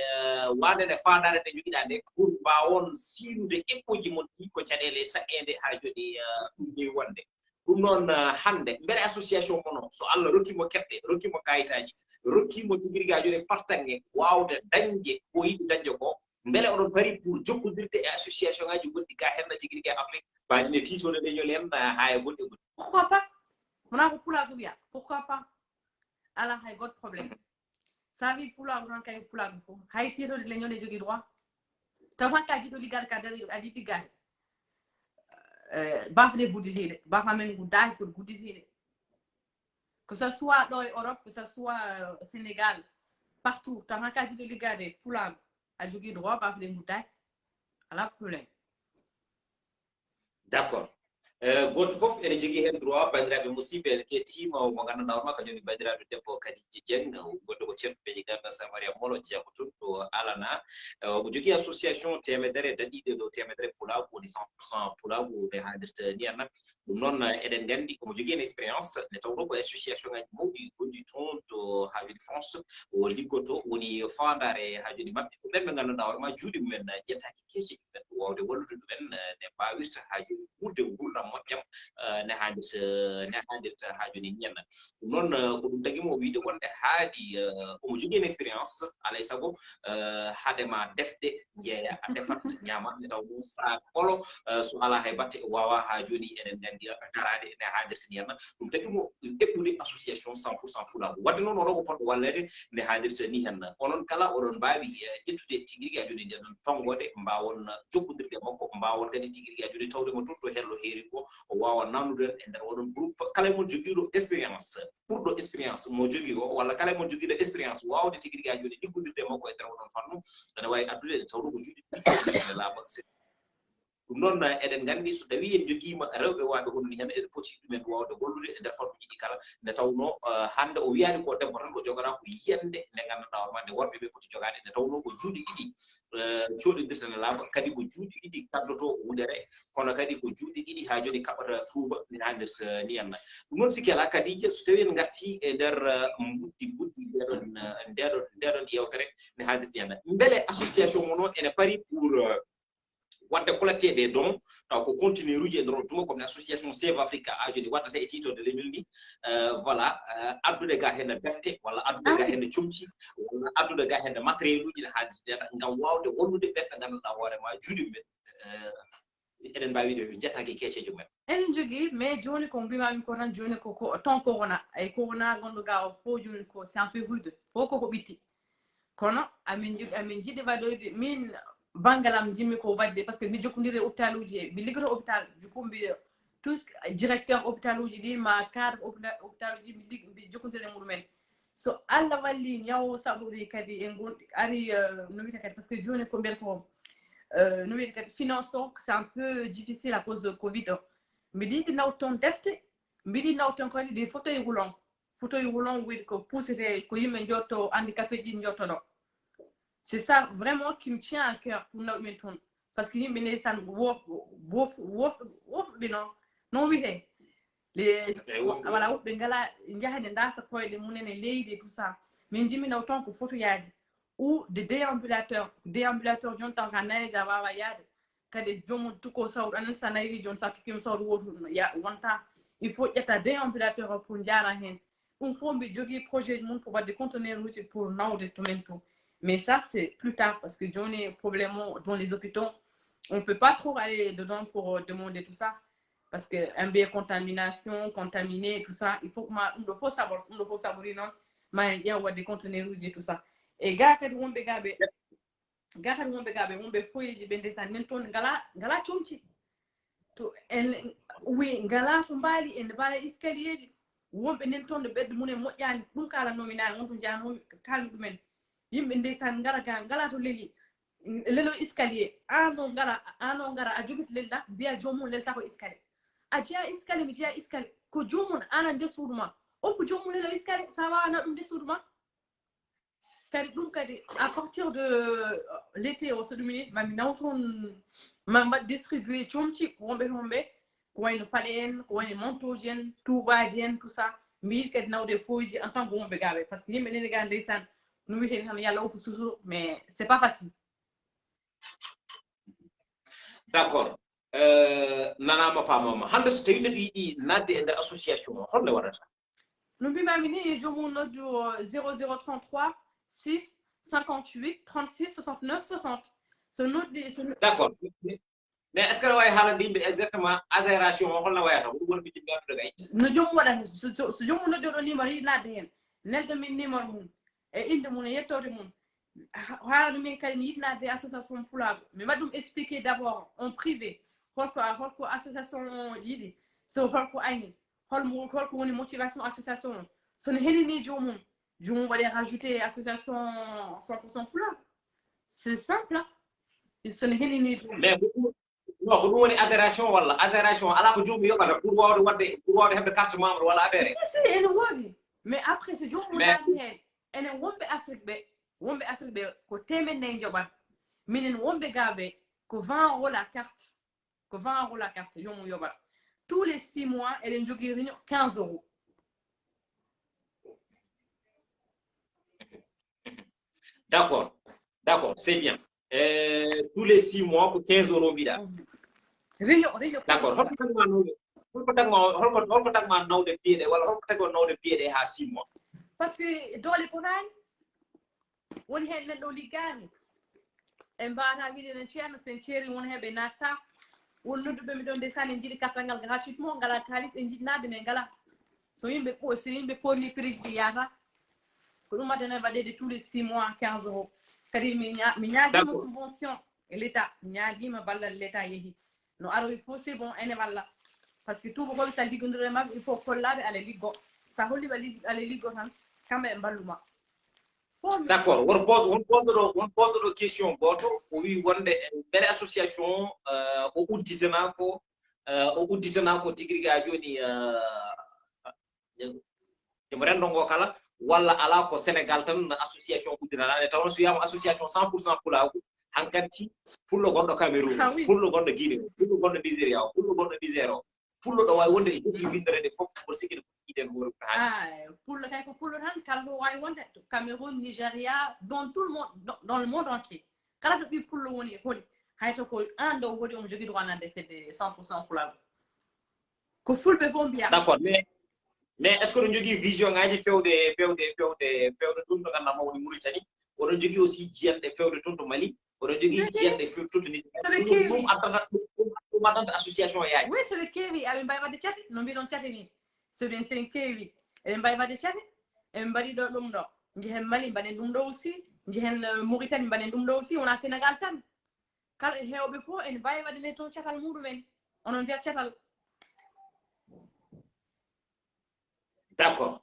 waande nde faandaare nde njogiɗaa nde, pour mbaawon siinude eɓɓooji mon ɗi ko caɗeele saɗeende haa jooni ɗum heewi wonde. Ɗum noon, hannde mbele association mono, so Allah rokki mo keɓɗe, rokki mo kayitaaji, rokki mo tigi rigi haa jooni fartaŋŋe waawde dañde ko yiɗi dañde ko, mbele oɗon pari pour jokkondirde e association ngaji gonɗi ga heen tigi rigi e Afrique, baaji ne tiitoɗe leñol en haa e goɗɗe goɗɗe? Pourquoi pas? Wona ko pulaagu wiya, pourquoi pas? Alaa hay gooto problème. Sa wi pulaagu tan kay pulaagu fof. Hay tiitoɗe leñol ne jogii droit. Taw tan ka jiɗɗo liggaade ka dariɗo a yiɗi liggaade. Bafle gudditiiɗe, bafa men guddaaki koɗo gudditiiɗe. Que ce soit ɗo e Europe, que ce soit Sénégal, partout, taw tan ka jiɗɗo liggaade pulaagu a jogii droit bafle guddaaki. Alaa problème. D'accord. Gooto fof ene jogii heen droit. Banndiraaɓe musidɓe, en kettiima mo ngannduɗaa hoorema kañum woni banndiraaɗo debbo Kadija Dieng, gonɗo ko ceertuɓe e Ganda Samaria Molo, jeyaa ko toon to Alana. Omo jogii association teemedere daɗiiɗe dow teemedere pulaagu, woni cent pour cent pulaagu nde haadirta ni en. Ɗum noon, eɗen nganndi omo jogii heen expérience, nde tawnoo ko association ngaji mawɗi gonɗi toon to haa jooni France, o liggoto, woni faandaare haa jooni maɓɓe ko ɓen ɓe ngannduɗaa hoorema juuɗe mumen njettaaki keece ɗumen waawde wallude ɗumen ne mbaawirta haa jooni wuurde nguurndam moƴƴam ne haadirta ne haadirta haa jooni ñenna. Ɗum noon ko ɗum tagi mo wiide wonde haadi omo jogii heen expérience, alay sago haade ma defde njeeya a defat ñaama nde taw ɗum saa kolo so alaa hay batte waawa haa jooni eɗen nganndi daraade ne haadirta ñenna. Ɗum tagi mo eɓɓude association cent pour cent pulaagu. Wadde noon oɗo ko potɗo walleede nde haadirta ni heen. Onon kala oɗon mbaawi ƴettude tigi rigi haa jooni nde ɗon tonngoode mbaawon jokkondirde e makko, mbaawon kadi tigi rigi haa jooni tawde mo toon to hello heeri ko o waawa nannude en e nder oɗon groupe. Kala e mon jogiiɗo expérience, ɓurɗo expérience mo jogii o, walla kala e mon jogiiɗo expérience waawde tigi rigi haa jooni liggondirde e makko e nder oɗon fannu, ene waawi addude en tawde ko juuɗe ɗiɗi laaɓa. Ɗum noon eɗen nganndi so tawii en njogiima rewɓe waaɓe hono ni heen, eɗen poti ɗumen waawde gollude e nder fannuuji ɗi kala. Nde tawnoo hannde o wiyaani ko debbo tan, o joganaa ko yiyannde nde ngannduɗaa hoorema nde worɓe ɓe poti jogaade. Nde tawnoo ko juuɗe ɗiɗi cooɗindirta ne laaɓa, kadi ko juuɗe ɗiɗi kaddotoo wudere, kono kadi ko juuɗe ɗiɗi haa jooni kaɓata tuuba ne haadirta ni en. Ɗum noon sikki alaa Kadija, so tawii en ngartii e nder mbuddi mbuddi ndeɗon ndeɗon ndeɗon yewtere ne haadirta ni en. Mbele association mon o ene pari pour waɗde collecte des dons, taw ko conteneur uji e nder on tuma, comme association Save Africa haa jooni waddata e tiitoɗe leñol ni, voilà, addude ga heen defte walla addude ga heen comci walla addude ga heen matériel uji ne haadirta ngam waawde wallude ɓen ɓe ngannduɗaa hoorema juuɗe mumen eɗen mbaawi wiide njettaaki keeceejo mumen. Eɗen njogii, mais jooni ko mbimami ko tan, jooni ko ko temps corona, ay corona gonɗo ga o fof jooni ko c'est un peu rude, fof koko ɓitti. Kono amin njiɗi amin njiɗi waɗoyde min banngal am njiɗmi ko waɗde, parce que mi jokkondiri e hôpital uji, mi liggoto hôpital, du coup mbi tout directeur hôpital uji ɗi ma cadre hôpital uji mi lig mbi jokkondiri e muɗumen. So Allah walli ñawo saɗori kadi e ngon ari no wiyta kadi, parce que jooni ko mbiyata ko no wiyta kadi finance o c'est un peu difficile à cause de covid o. Mbiɗa yiɗi naw toon defte, mbiɗa yiɗi naw toon kadi des fauteuils roulants. Fauteuil roulant woni ko puusete ko yimɓe njotto handicapé ji njottoɗo. C'est ça vraiment qui me tient à cœur pour naw ɗumen toon. Parce que yimɓe ndeysaan wof wof wof wofɓe noon non wiyte. Voilà, woɓɓe ngala njahde ndasa koyɗe mumen e leydi et tout ça. Min jimminaw toon ko photoyaaji ou de déambulateur. Déambulateur jooni taw ka nayeeja waawa yaade. Kadi joomum tuko sawru anen sa nayi jooni sa tukkima sawru wotu ya wonta. Il faut ƴetta déambulateur o pour jaara heen. Ɗum fof mbi jogii projet mum pour waɗde conteneur uji pour nawde to men to. Mais ça c'est plus tard parce que jooni problème o dans les hôpitaux on peut pas trop aller dedans pour demander tout ça. Parce que un bien contamination, contaminé, tout ça, il faut que ma ɗum ɗo fof saɓor, ɗum ɗo fof saɓori noon, ma en ƴeew waɗde conteneur uji et tout ça. E ga kadi wonɓe ga ɓe, ga kadi wonɓe ga ɓe, wonɓe foyeeji ɓe ndesan nen toon ngala, ngala comci. To en, oui, ngala to mbaali, en mbaala escalier ji. Wonɓe nen toon ɗo ɓerɗe mumen moƴƴaani, ɗum kaalanoomi naane, won to njaanoomi, kaalmi ɗumen. Yimɓe ndesan ngara ga, ngala to leli, lelo escalier. An o ngara, an o ngara, a jogit lelɗa, mbiya joomum lelta ko escalier. A jeya escalier, mi jeya escalier. Ko joomum ana nder suudu ma. On ko joomum lelo escalier, sa waawana ɗum nder suudu ma. Kadi ɗum kadi, à partir de, euh, l'été o, so ɗum ini, mami naw toon, ma mbaɗ distribué comci wonɓe toon ɓe, ko wayno paɗe en, ko wayno manteauji en, tuubaaji en, tout ça. Mi yiɗi kadi nawde e foyeeji en tant que wonɓe ga ɓe. Parce que yimɓe nene ga ndeysaan, no wiyetee tan, yalla o ko suturo, mais c'est pas facile. D'accord. Euh, nanaama, faamaama. Hannde so tawii neɗɗo yiɗi naatde e nder association o, holno waɗata? No mbimami ni, joomum noddu o zéro zéro trente-trois six cinquante-huit trente-six soixante-neuf soixante. So noddi, so no- D'accord. Mais est-ce que aɗa waawi haalande yimɓe exactement adhésion o holno wayata? Ko ɗum woni mi jiɗmi anndude kay. No joomum waɗata, so, so, so joomum noddi oɗo numéro yiɗi naatde heen, nelda min numéro mum, e innde mum, e yettoode mum. Ha-, haalana min kadi mi yiɗi naatde e association Pulaagu. Mi waɗa ɗum expliqué d'abord en privé. Holko, holko association o yiɗi, so holko ayni, holmo, holko woni motivation association o. So no henini joomum, joomum waɗe rajouté association cent pour cent Pulaagu. C'est simple, hein? So no henini joomum. Mais ko ɗum, non, ko ɗum woni adhésion walla? Adhésion alaa ko joomum yoɓata pour waawde waɗde, pour waawde heɓde carte membre walla adhéré? Si, si, ene woodi. Mais après, so joomum Mais- naati heen, enen wonɓe Afrique ɓe, wonɓe Afrique ɓe ko teemedde nayi njoɓata. Minen wonɓe ga ɓe ko vingt euros la carte. Ko vingt euros la carte, joomum yoɓata. Tous les six mois, eɗen jogii réunion quinze euros. D'accord. D'accord, c'est bien. Euh, tous les six mois, ko quinze euros mbiɗa. Réunion, réunion. D'accord. Holko tagma nawde, holko tagma, holko, holko tagma nawde piyeɗe, walla holko tagma nawde piyeɗe haa six mois? Parce que doole potaani. Woni heen neɗɗo liggaani. En mbaawata wiide enen ceerno, so en ceeri won heɓe natta. Won nodduɓe mi ɗon ndeysaan, en njiɗi kartal ngal gratuitement, ngala kaalis, en njiɗi naatde, mais ngala. So yimɓe ɓo-, so yimɓe fourni prix ɗi yaata. Ko ɗum waɗata waɗeede tous les six mois, quinze euros. Kadi mi ña-, mi ñaagiima D'accord. Subvention e l'État, mi ñaagiima ballal l'État yehi. No aroyi fof, c'est bon, ene walla. Parce que tuubakooɓe, so a liggondirii e maɓɓe, il faut kollaaɓe aɗa liggo. So a holliiɓe aɗa lig-, aɗa liggo tan, kamɓe ɓe mballu ma. Fof mi- D'accord. Won post, won post ɗo, won post ɗo question gooto, o wi wonde, eh, mbele association, euh, o udditana ko, euh, o udditana ko tigi rigi haa jooni, euh, joom renndo ngo kala, walla alaa ko Sénégal tan association udditata? Nde tawnoo so wiyaama association cent pour cent Pulaagu, hankadi pullo gonɗo Cameroun, Ah, oui. Pullo gonɗo Guinée, Pullo gonɗo Nigeria, Pullo gonɗo Niger o, Pullo ɗo waawi wonde e jogi winndere nde fof, mboɗo sikki ene foti yiide hoore ko haaɗi. Ah, pullo kay ko pullo tan, kala ɗo waawi wonde, to Cameroun, Nigeria, dans tout le monde, dans, dans le monde entier. Kala to ɓii pullo woni e holi, hay to ko aan ɗo woni, omo jogii droit naatde e fedde cent pour cent Pulaagu. Ko fulɓe fof mbiya. D'accord, mais, mais est-ce que oɗon njogii vision ngaaji feewde, feewde, feewde, feewde toon to ngannduɗaa ma woni Mauritanie? Oɗon njogii aussi jiyanɗe feewde toon to Mali? Oɗon njogii Njogii. Jiyanɗe feewde toon to Niger? So ɓe Ɗum, keewi. Ɗum addata, ɗum, ɗum addanta association o yaaji. Oui, so ɓe keewi, aɓe mbaawi waɗde cate. No mbiɗon cate ni. So ɓen, so en keewi, eɓe mbaawi waɗde cate. En mbaɗi ɗo ɗum ɗo. Njehen Mali, mbaɗen ɗum ɗo aussi. Njehen, euh, Mauritanie, mbaɗen ɗum ɗo aussi. Wonaa Sénégal tan. Kala e heewɓe fof, en mbaawi waɗde nde toon catal muɗum en. Onon mbiya catal. D'accord.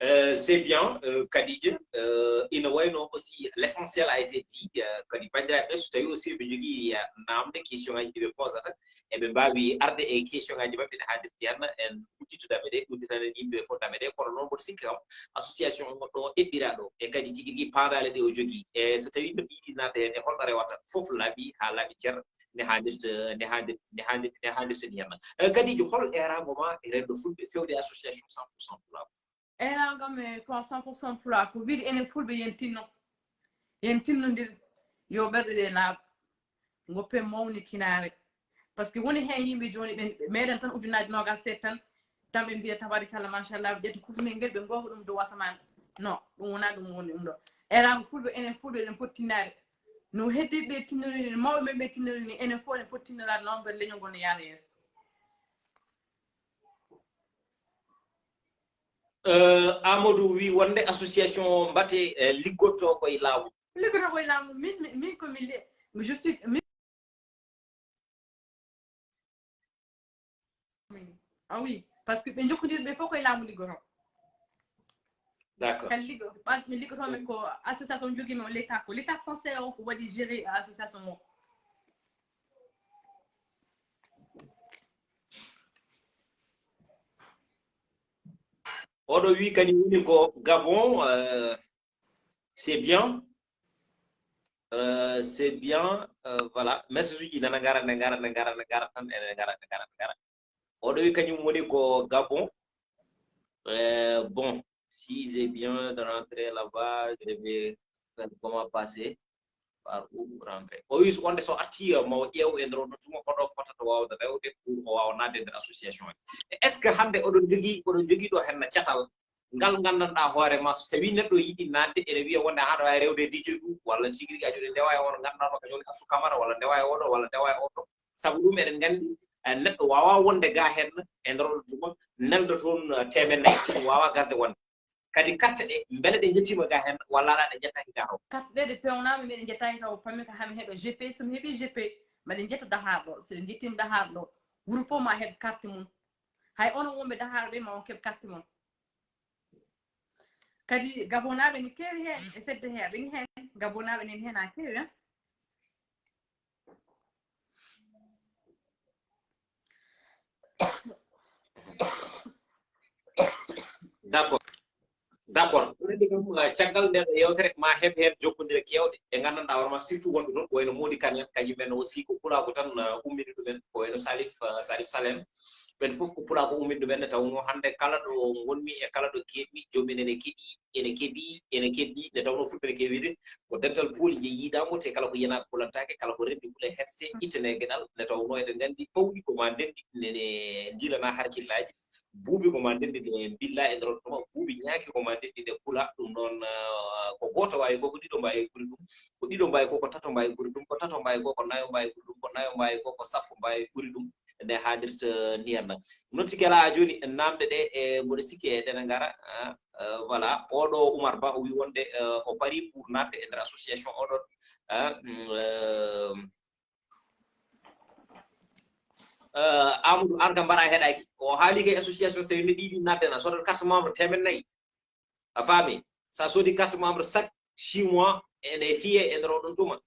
Euh, c'est bien, euh, Kadija. Euh, ina wayno aussi, l'essentiel a été dit. Euh, kadi banndiraaɓe, so tawii aussi ɓe njogii, euh, naamne, question ngaji ɗi ɓe posata, eɓe mbaawi arde e question ngaji maɓɓe ne haadirti heen, en udditude aɓe ɗe, udditanen yimɓe fof dame ɗe. Kono noon, mboɗo sikki kam, association o ɗo eɓɓiraa ɗo, e kadi tigi rigi paandaale ɗe o jogii. E so tawii neɗɗo yiɗi naatde heen, e holno rewata? Fof laaɓi haa laaɓi cer, ne haadirta, ne haadir-, ne haadir-, ne haadirta ni heen. Eh, Kadija, hol eeraango ma e renndo fulɓe feewde association cent pour cent Pulaagu? Eeraango am e ko cent pour cent Pulaagu, ko wiide enen fulɓe yen tinno. Yen tinnondir, yo ɓerɗe ɗe laaɓa. Ngoppen mawnikinaare. Parce que woni heen yimɓe jooni ɓe meeɗan tan ujunnaaji noogaas seeɗa tan, tan ɓe mbiya tabarikalla, machallah, ɓe ƴetta kufnel ngel, ɓe ngooga ɗum dow asamaan. Non, ɗum wonaa ɗum woni ɗum ɗo. Eeraango fulɓe, enen fulɓe eɗen poti tinnaade. No heddiiɓe ɓe tinnori ni, mawɓe men ɓe tinnori ni, enen fof eɗen poti tinnoraade noon, mbele leñol ngol no yaada yeeso. Euh, Amadou wi wonde association mbate, eh, liggotto koye laamu. Liggotto koye laamu, min min ko mi je suis min. Ah oui, parce que ɓe jokkodiri ɓe fof koye laamu liggoto. D'accord. Kala liggo ɓas mi liggotomi ko association jogimi o l'état ko l'état français o ko waɗi gérer association o. Oɗo wi kañum woni ko Gabon, euh, c'est bien. Euh, c'est bien, euh, voilà. Message uji nana ngara ne ngara ne ngara ne ngara tan ene ngara ne ngara ne ngara. Oɗo wi kañum woni ko Gabon. Euh, bon, si j'ai bien de rentrer là-bas, je vais faire comment passer par où rentrer. O wi wonde so arti mo ƴeew e nder on tuma koɗo fotata wawde rewde pour o wawa nadde nder association. Est ce que hande oɗon jogui oɗon jogui ɗo henna catal ngal gandanɗa hoore ma so tawi neɗɗo yiɗi nadde ene wiya wonde haɗa wawi rewde e dj du walla tigui rigui a joni ndewa e on gandanɗo kañum woni asu camara walla ndewa e oɗo walla ndewa e oɗo. Saabu ɗum eɗen gandi neɗɗo wawa wonde ga hen e nder oɗo tuma nelda toon temen nayyi ɗum wawa gasde wonde. Kadi carte ɗe beele ɗe jettima ga hen walla ala ɗe jettaki ga toon? Carte ɗe ɗe pewnama meɗe jettaki taw pammi ka hami heeɓa gp somi heeɓi gp mbaɗe jetta daharɗo soɗe jettima daharɗo groupe o ma heeɓ carte mum. Hay onon wonɓe daharɓe ma on keeɓ carte mon. Kadi gabonaɓe ne keewi hen e fedde he aɓeni hen gabonaɓe nen hen ha keewi hen. D'accord. D'accord. Andi kam caggal nden yewtere ma heɓ hen jokkondire kewɗe e gandanɗa hoorema surtout wonɓe toon ko wayno modi kan en kañum en aussi ko pulako tan ummini ɗumen ko wayno salif salif salen. Ɓen fof ko pulako ummini ɗumen ne tawno hande kala ɗo gonmi e kala ɗo keɓmi joomum en ene keeɗi ene keeɗi ene keeɗi nde tawno fulɓe ne keewi wiide ko dental pooli je yiidango te kala ko yena kulantake kala ko remdi hule hetse ittane geɗal nde tawno eɗen gandi pawɗi ko ma ndendi nene ndilana harkillaji. Buubi ko ma ndenndi nde mbilla e nder tuma buubi ñaaki ko ma ndenndi nde kula ɗum noon ko gooto waawi ko ko ɗiɗo mbaawi ɓuri ɗum ko ɗiɗo mbaawi ko ko tato mbaawi ɓuri ɗum ko tato mbaawi ko ko nayo mbaawi ɓuri ɗum ko nayo mbaawi ko ko sappo mbaawi ɓuri ɗum nde haadirta niyanna. Noon sikki alaa jooni naamnde ɗe e mboɗo sikki e ɗene ngara. Voilà, oɗo Oumar Ba o wi wonde o pari pour naatde e nder association oɗon. Amadou an kam mbaɗa heɗaki o haali kay association so tawi neɗɗo yiɗi naddana sodata carte membre temen nayyi. A faami? Sa sodi carte membre chaque six mois ene fiye e nder oɗon tuma.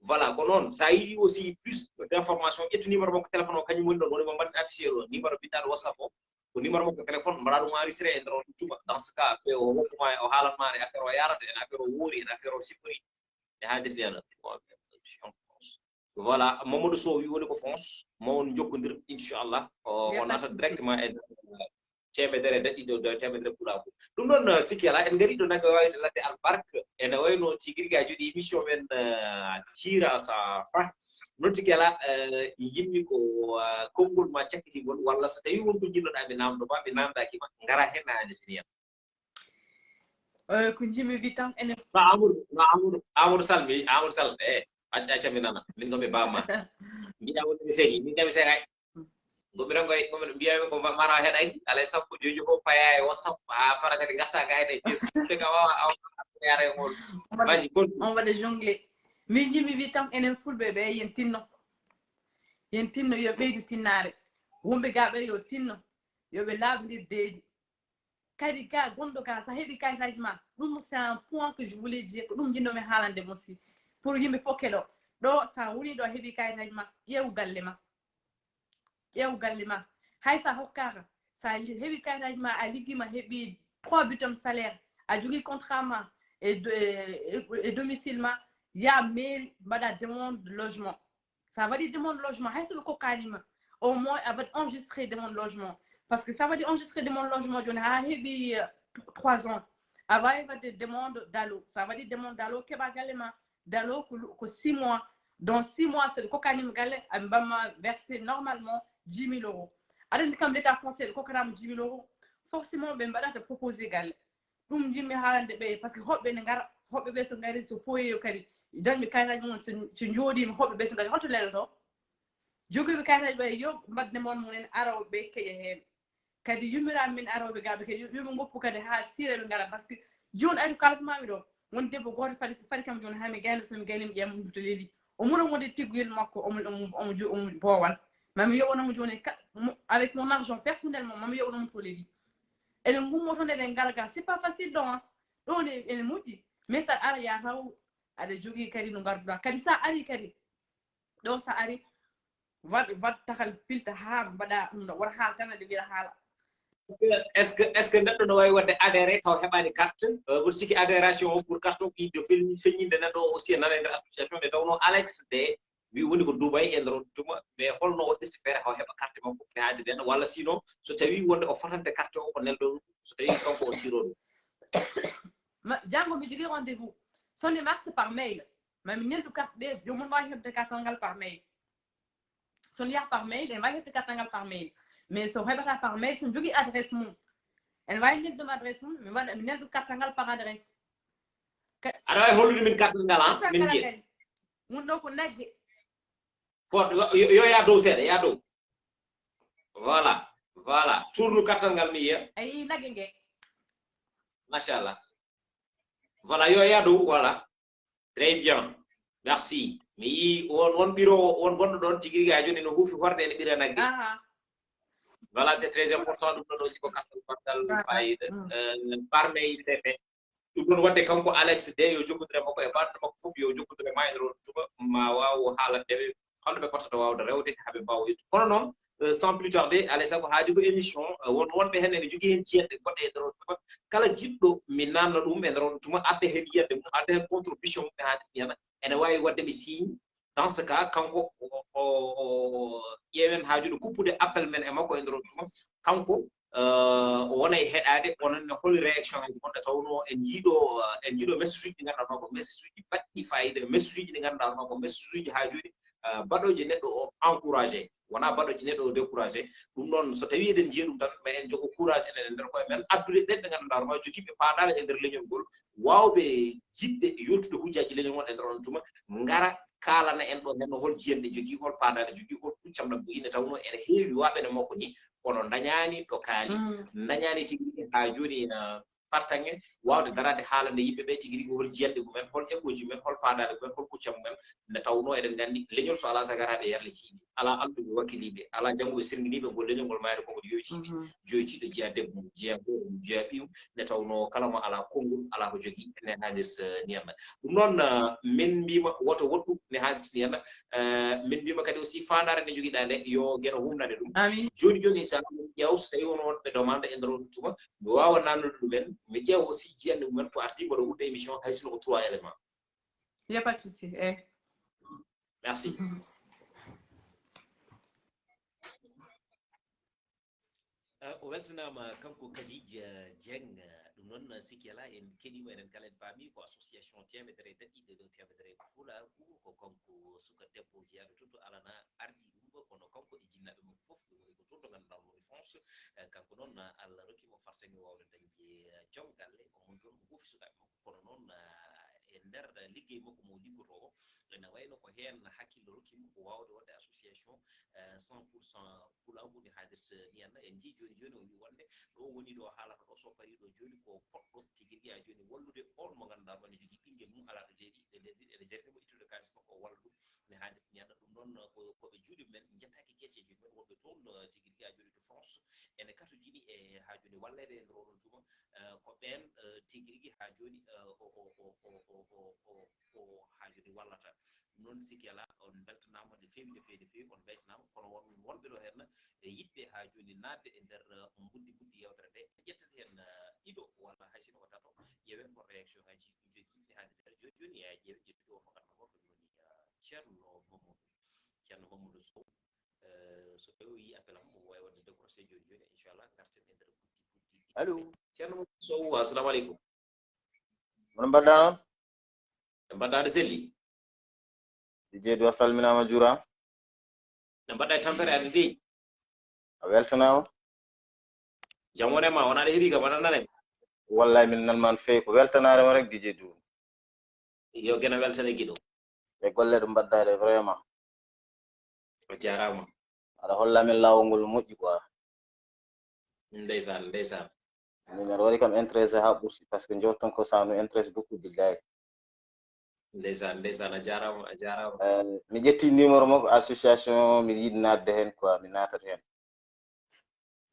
Voilà ko noon sa yiɗi aussi plus d' information ƴettu numéro makko téléphone o kañum woni ɗon woni mo mbaɗen affiché ɗo numéro bindaɗo whatsapp o. Ko numéro makko téléphone mbaɗa ɗum enregistré e nder oɗon tuma dans ce cas après o hokkuma o haalanma e affaire o yarata en affaire o woori en affaire o sippori. E haadirde en. Voilà, Mamadou Sow wi woni ko France, ma on jokkondir inchallah o naata directement e temedere daɗɗi ɗo ɗo temedere pulaku. Ɗum ɗon sikki ala en ngari ɗo nagga wawde ladde albarka ene wayno tigirga joɗi émission men tira sa fa. Noon tigi ala yimmi ko konngol ma cakkitingol walla so tawi won ko jinnoɗa mi namdo ma mi namdaki ma ngara hen na ande sini. Ko jimi wi tan enen. No Amadou, no Amadou, Amadou Sall mi, Amadou Sall e acca mi nana min ko mi bamma. Mbiɗa woni mi segi min kami segay. Gomi tan koy gomi mbiyami ko mara heɗay alay sappo jojo ko paya e whatsapp ha para kadi garta ga hen e facebook de ka wawa aw yara e ngol. Vas-y continue. On va de jongler. Min jimi wi tan enen fulɓe ɓe yen tinno. Yen tinno yo ɓeydu tinnare. Wonɓe ga ɓe yo tinno. Yo ɓe laaɓondir deedi. Kadi ga gonɗo ga sa heɓi kayitaji ma ɗum c'est un point que je voulais dire ko ɗum jinnomi haalande mo si pour yimɓe fof keɗo ɗo sa woni ɗo heɓi kayitaji ma ƴeew galle ma. Ƴeew galle ma hay sa hokkaka sa heɓi kayitaji ma a liggima heɓi trois bulletins de salaire a jogui contrat ma e e domicile ma ya mairie mbaɗa demande de logement. Sa waɗi demande logement hay so ɓe kokkanima au moins a waɗi enregistré demande logement. Parce que sa waɗi enregistré demande logement joni ha heeɓi trois ans a wawi wadde demande dalo sa waɗi demande dalo keɓa galle ma. Dalo ko six mois. Dans six mois so ɓe kokkanima galle a mbamma versé normalement dix mille euros. Aɗa andi kam l'état conseil ɓe kokkanama dix mille euros. Forcément ɓe mbaɗata proposé galle. Ɗum jimmi haalande ɓe parce que hoɓɓe ne ngara hoɓɓe ɓe so ngari so poyeyo kadi dañɓe kayitaji mum so jooɗima hoɓɓe ɓe so ngari holto lelato. Jogiiɓe kayitaji ɓe yo mbadde mon mumen ara ɓe keƴa heen. Kadi yummiraaɓe men arooɓe gaa ɓe kadi yo ɓe ngoppu kadi haa siira ɓe ngara, parce que jooni ari ko kalata maami ɗo, won debbo gooto fadi fadi kam jooni haa mi gayna, so mi gayni mi ƴeewa mo mi ruttoo leydi. O mura wonde tigguyel makko omo omo omo jo- omo boowal. Mami yoɓano mo jooni ka- mo- avec mon argent personnellement, mami yoɓano mo to leydi. Eɗen ngummo toon eɗen ngara ga, c'est pas facile ɗon. Ɗon e- ene moƴƴi, mais so aɗa ara yataw aɗa jogii kadi no ngarduɗaa kadi, so a ari kadi ɗo, so a ari waɗ waɗ takal pilta haa mbaɗa ɗum ɗo, wota haal tan aɗa wiya haala. Est-ce que est-ce que est-ce que neɗɗo no wawi wadde adhéré taw heɓani carte? Woto sikki adhération o pour carte o ko yidde feññinde neɗɗo o aussi e nana e nder association nde tawno Alex de wi woni ko Dubai e nder on tuma, mais holno waɗirta feere haw heɓa carte makko ne haadi den, walla sinon so tawi wonde o fotante carte o ko neldo ɗum, so tawi kanko o tiro ɗum? Janngo mi jogii rendez-vous, so ne marche par mail, mami neldu carte ɓe joomum wawi heɓde carte ngal par mail. So ne yaha par mail, en wawi heɓde carte ngal par mail, mais so heɓata par mail so jogii adresse mum, en wawi neldu ɗum adresse mum, mi waɗa mi neldu carte ngal par adresse. Aɗa wawi hollude min carte ngal an min jiya? Mun ɗo ko nagge. Fort yo ya dow seeɗa, ya dow. Voilà, voilà, tournu carte ngal mi yiya. A yii nagge nge? Machallah. Voilà, yo ya dow, voilà. Très bien. Merci. Mi yii won won ɓiro won gonɗo ɗon tigi rigi ha joni no huufi horde ene ɓira nagge. Voilà, c'est très important, ɗum ɗon aussi ko kasal battal fayida. Par mail c'est fait. Ɗum ɗon wadde kanko Alex de yo jokkondire makko e banndo makko fof, yo jokkondire ma e nder on tuma ma waaw haalande ɓe holno ɓe potata waawde rewde haa ɓe mbaawa yettude. Kono noon, sans plus tarder, alay sago haadi ko émission, won wonɓe heen ene jogii heen jiyanɗe goɗɗe e nder on tuma. Kala jiɗɗo mi naamna ɗum e nder on tuma adda heen yiyannde mum, adda heen contribution mum e haadi fiyana, ene waawi waɗde mi signe. Dans ce cas, kanko o ƴeewen haajude kuppude appel men e makko e nder on tuma. Kanko o wona e heɗaade, onon ne holi réaction aji mon nde tawnoo en njiiɗo en njiiɗo message uji ɗi ngannduɗaa ma ko message uji baɗɗi fayida, message uji ɗi ngannduɗaa ma ko message uji haa jooni baɗooje neɗɗo o encouragé, wonaa baɗooje neɗɗo o découragé. Ɗum noon so tawii eɗen njiya ɗum tan ma en jogo courage enen e nder koye men addude ɓen ɓe ngannduɗaa ma jogiiɓe paandaale e nder leñol ngol, waawɓe jiɗde yoltude hujjaaji leñol ngol e nder on tuma ngara kaalana en ɗo henno hol jiyanɗe jogii, hol paandaale jogii, hol kuccam ɗam jogii nde tawnoo ene heewi waaɓe ne makko ni kono ndañaani ɗo kaali, ndañaani tigi rigi haa jooni ina partange waawde daraade haalande yimɓe ɓe tigi rigi hol jiyanɗe mumen, hol eɓɓooji mumen, hol paandaale mumen, hol kuccam mumen. Nde tawnoo eɗen nganndi leñol so alaa sagaraaɓe yarlitiiɓe, alaa alɗuɓe wakkiliiɓe, alaa jannguɓe sirnginiiɓe ngol leñol ngol maayde koko yoyti joytiiɗo jeya debbo mum, jeya gooto mum, jeya ɓiyum. Nde tawnoo kala mo alaa konngol alaa ko jogii ne haalirta niyanna. Ɗum noon min mbiima woto woɗɗu ne haalirta niyanna. Min mbiima kadi aussi faandaare nde jogiɗaa nde yo geɗo humnane ɗum. Jooni jooni inchallah min ƴeew so tawi won wonɓe demande e nder on tuma mi waawa nannude ɗumen, mi ƴeewa aussi jiyanɗe mumen ko arti mboɗo wudda émission hay sino ko trois élément. Il n'y a pas de souci. Eh. Merci. O weltanaama kanko Kadija Dieng. Ɗum noon sikki alaa en keɗiima, enen kala en paami ko association teemedere e daɗɗiɗe ɗo teemedere e pulaagu. Ko kanko suka debbo jeyaaɗo toon to Alana ardii ɗum ɗo, kono kanko e jinnaaɓe makko fof ɓe ngoni ko toon to ngannduɗaa woni France. Kanko noon Allah rokki mo fartaŋŋe waawde dañde joom galle, o moni toon o huufi sukaaɓe makko. Kono noon e nder liggey makko mo liggotoo o ene wayno ko heen hakkille rokki mo ko waawde waɗde association cent pour cent pulaagu nde haalirta ni henna. En njii jooni jooni o wii wonde ɗo woni ɗo haalata ɗo so parii ɗo jooni ko poɗɗo tigi rigi haa jooni wallude on mo ngannduɗaa ɗo ne jogii ɓinngel mum alaa ɗo leydi ɗe leydi ene jarni mo ittude kaalis makko o walla ɗum ne haalirta ni henna. Ɗum noon ko ko ɓe juuɗe men njettaaki keeceeje men wonɓe toon tigi rigi haa jooni to France ene katojini e haa jooni walleede e nder oɗon tuma. Ko ɓeen tigi rigi haa jooni o o o o o o o haa jooni wallata. Ɗum noon sikki alaa on mbeltanaama no feewi no feewi no feewi, on mbeltanaama kono won wonɓe ɗo heen e yiɗɓe haa jooni naatde e nder mbuddi mbuddi yeewtere nde ƴetten heen ɗiɗo walla hay sino ko tato ƴeewen hol réaction aji jogiiɓe haalde jooni jooni yaa ƴeewen ƴettude on mo ngannduɗaa ko ɗum woni Ceerno Mamadou Ceerno Mamadou Sow. So tawi o yii appel am omo wawi wadde décroché joni joni inchallah garten e nder buddi buddi. Allo. Ceerno Sow, assalamu aleykum. Hono mbaɗɗa on? E mbaɗɗa aɗa selli? Dijeedu a salminama juura. Ne mbaɗɗa e tampere aɗa dey? A weltanama. Jam wone ma, wona aɗa heɗi kam aɗa nane? Wallahi min nan man feyi ko weltanare ma rek Dijeedu. Yo geno weltane giɗo. E golle ɗo mbaɗɗa ɗe vraiment. A jarama. Aɗa holla min laawol ngol moƴƴi quoi. Ndeysaan, ndeysaan. Min aɗa waɗi kam intéressé haa ɓurti, parce que jotton ko ça nous intéresse beaucoup, billahi. Ndeysaan, ndeysaan, a jaaraama, a jaaraama. Eh, mi ƴetti numéro makko, association, mi yiɗi naatde heen quoi, mi naatat heen.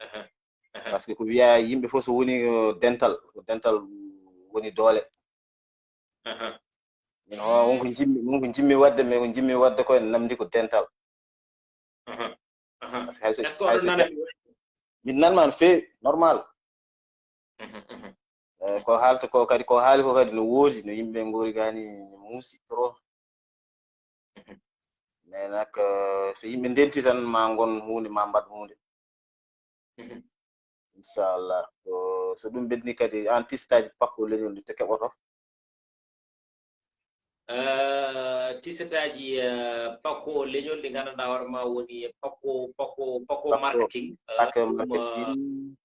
Aha, aha. Parce que ko wiya yimɓe fof so woni, eh, dental, ko dental woni doole. Aha. Min o, won ko jimmi, won ko jimmi waɗde, mais ko jimmi waɗde ko ene namdi ko dental. Aha, aha. Parce que hay so, Est-ce que hay oɗon so nana ja-, min nan ma no feewi, normal. Mhm, mhm. Eh, ko haalta ko kadi, ko haali ko kadi no woodi, no yimɓe ngori gani, no muusi trop. Mhm. Mais nak, eh, so yimɓe ndenti tan ma ngon huunde, ma mbaɗ huunde. Mhm. Inchallah. Ko, so ɗum ɓenni kadi, an tistaaji pakko leñol ɗi to keɓoto? Eh, tisataaji, eh, pakko leñol ɗi nganndanɗaa hoore ma woni pakko, pakko, pakko Pakko, marketing. Eh, pakko ɗum, eh, marketing.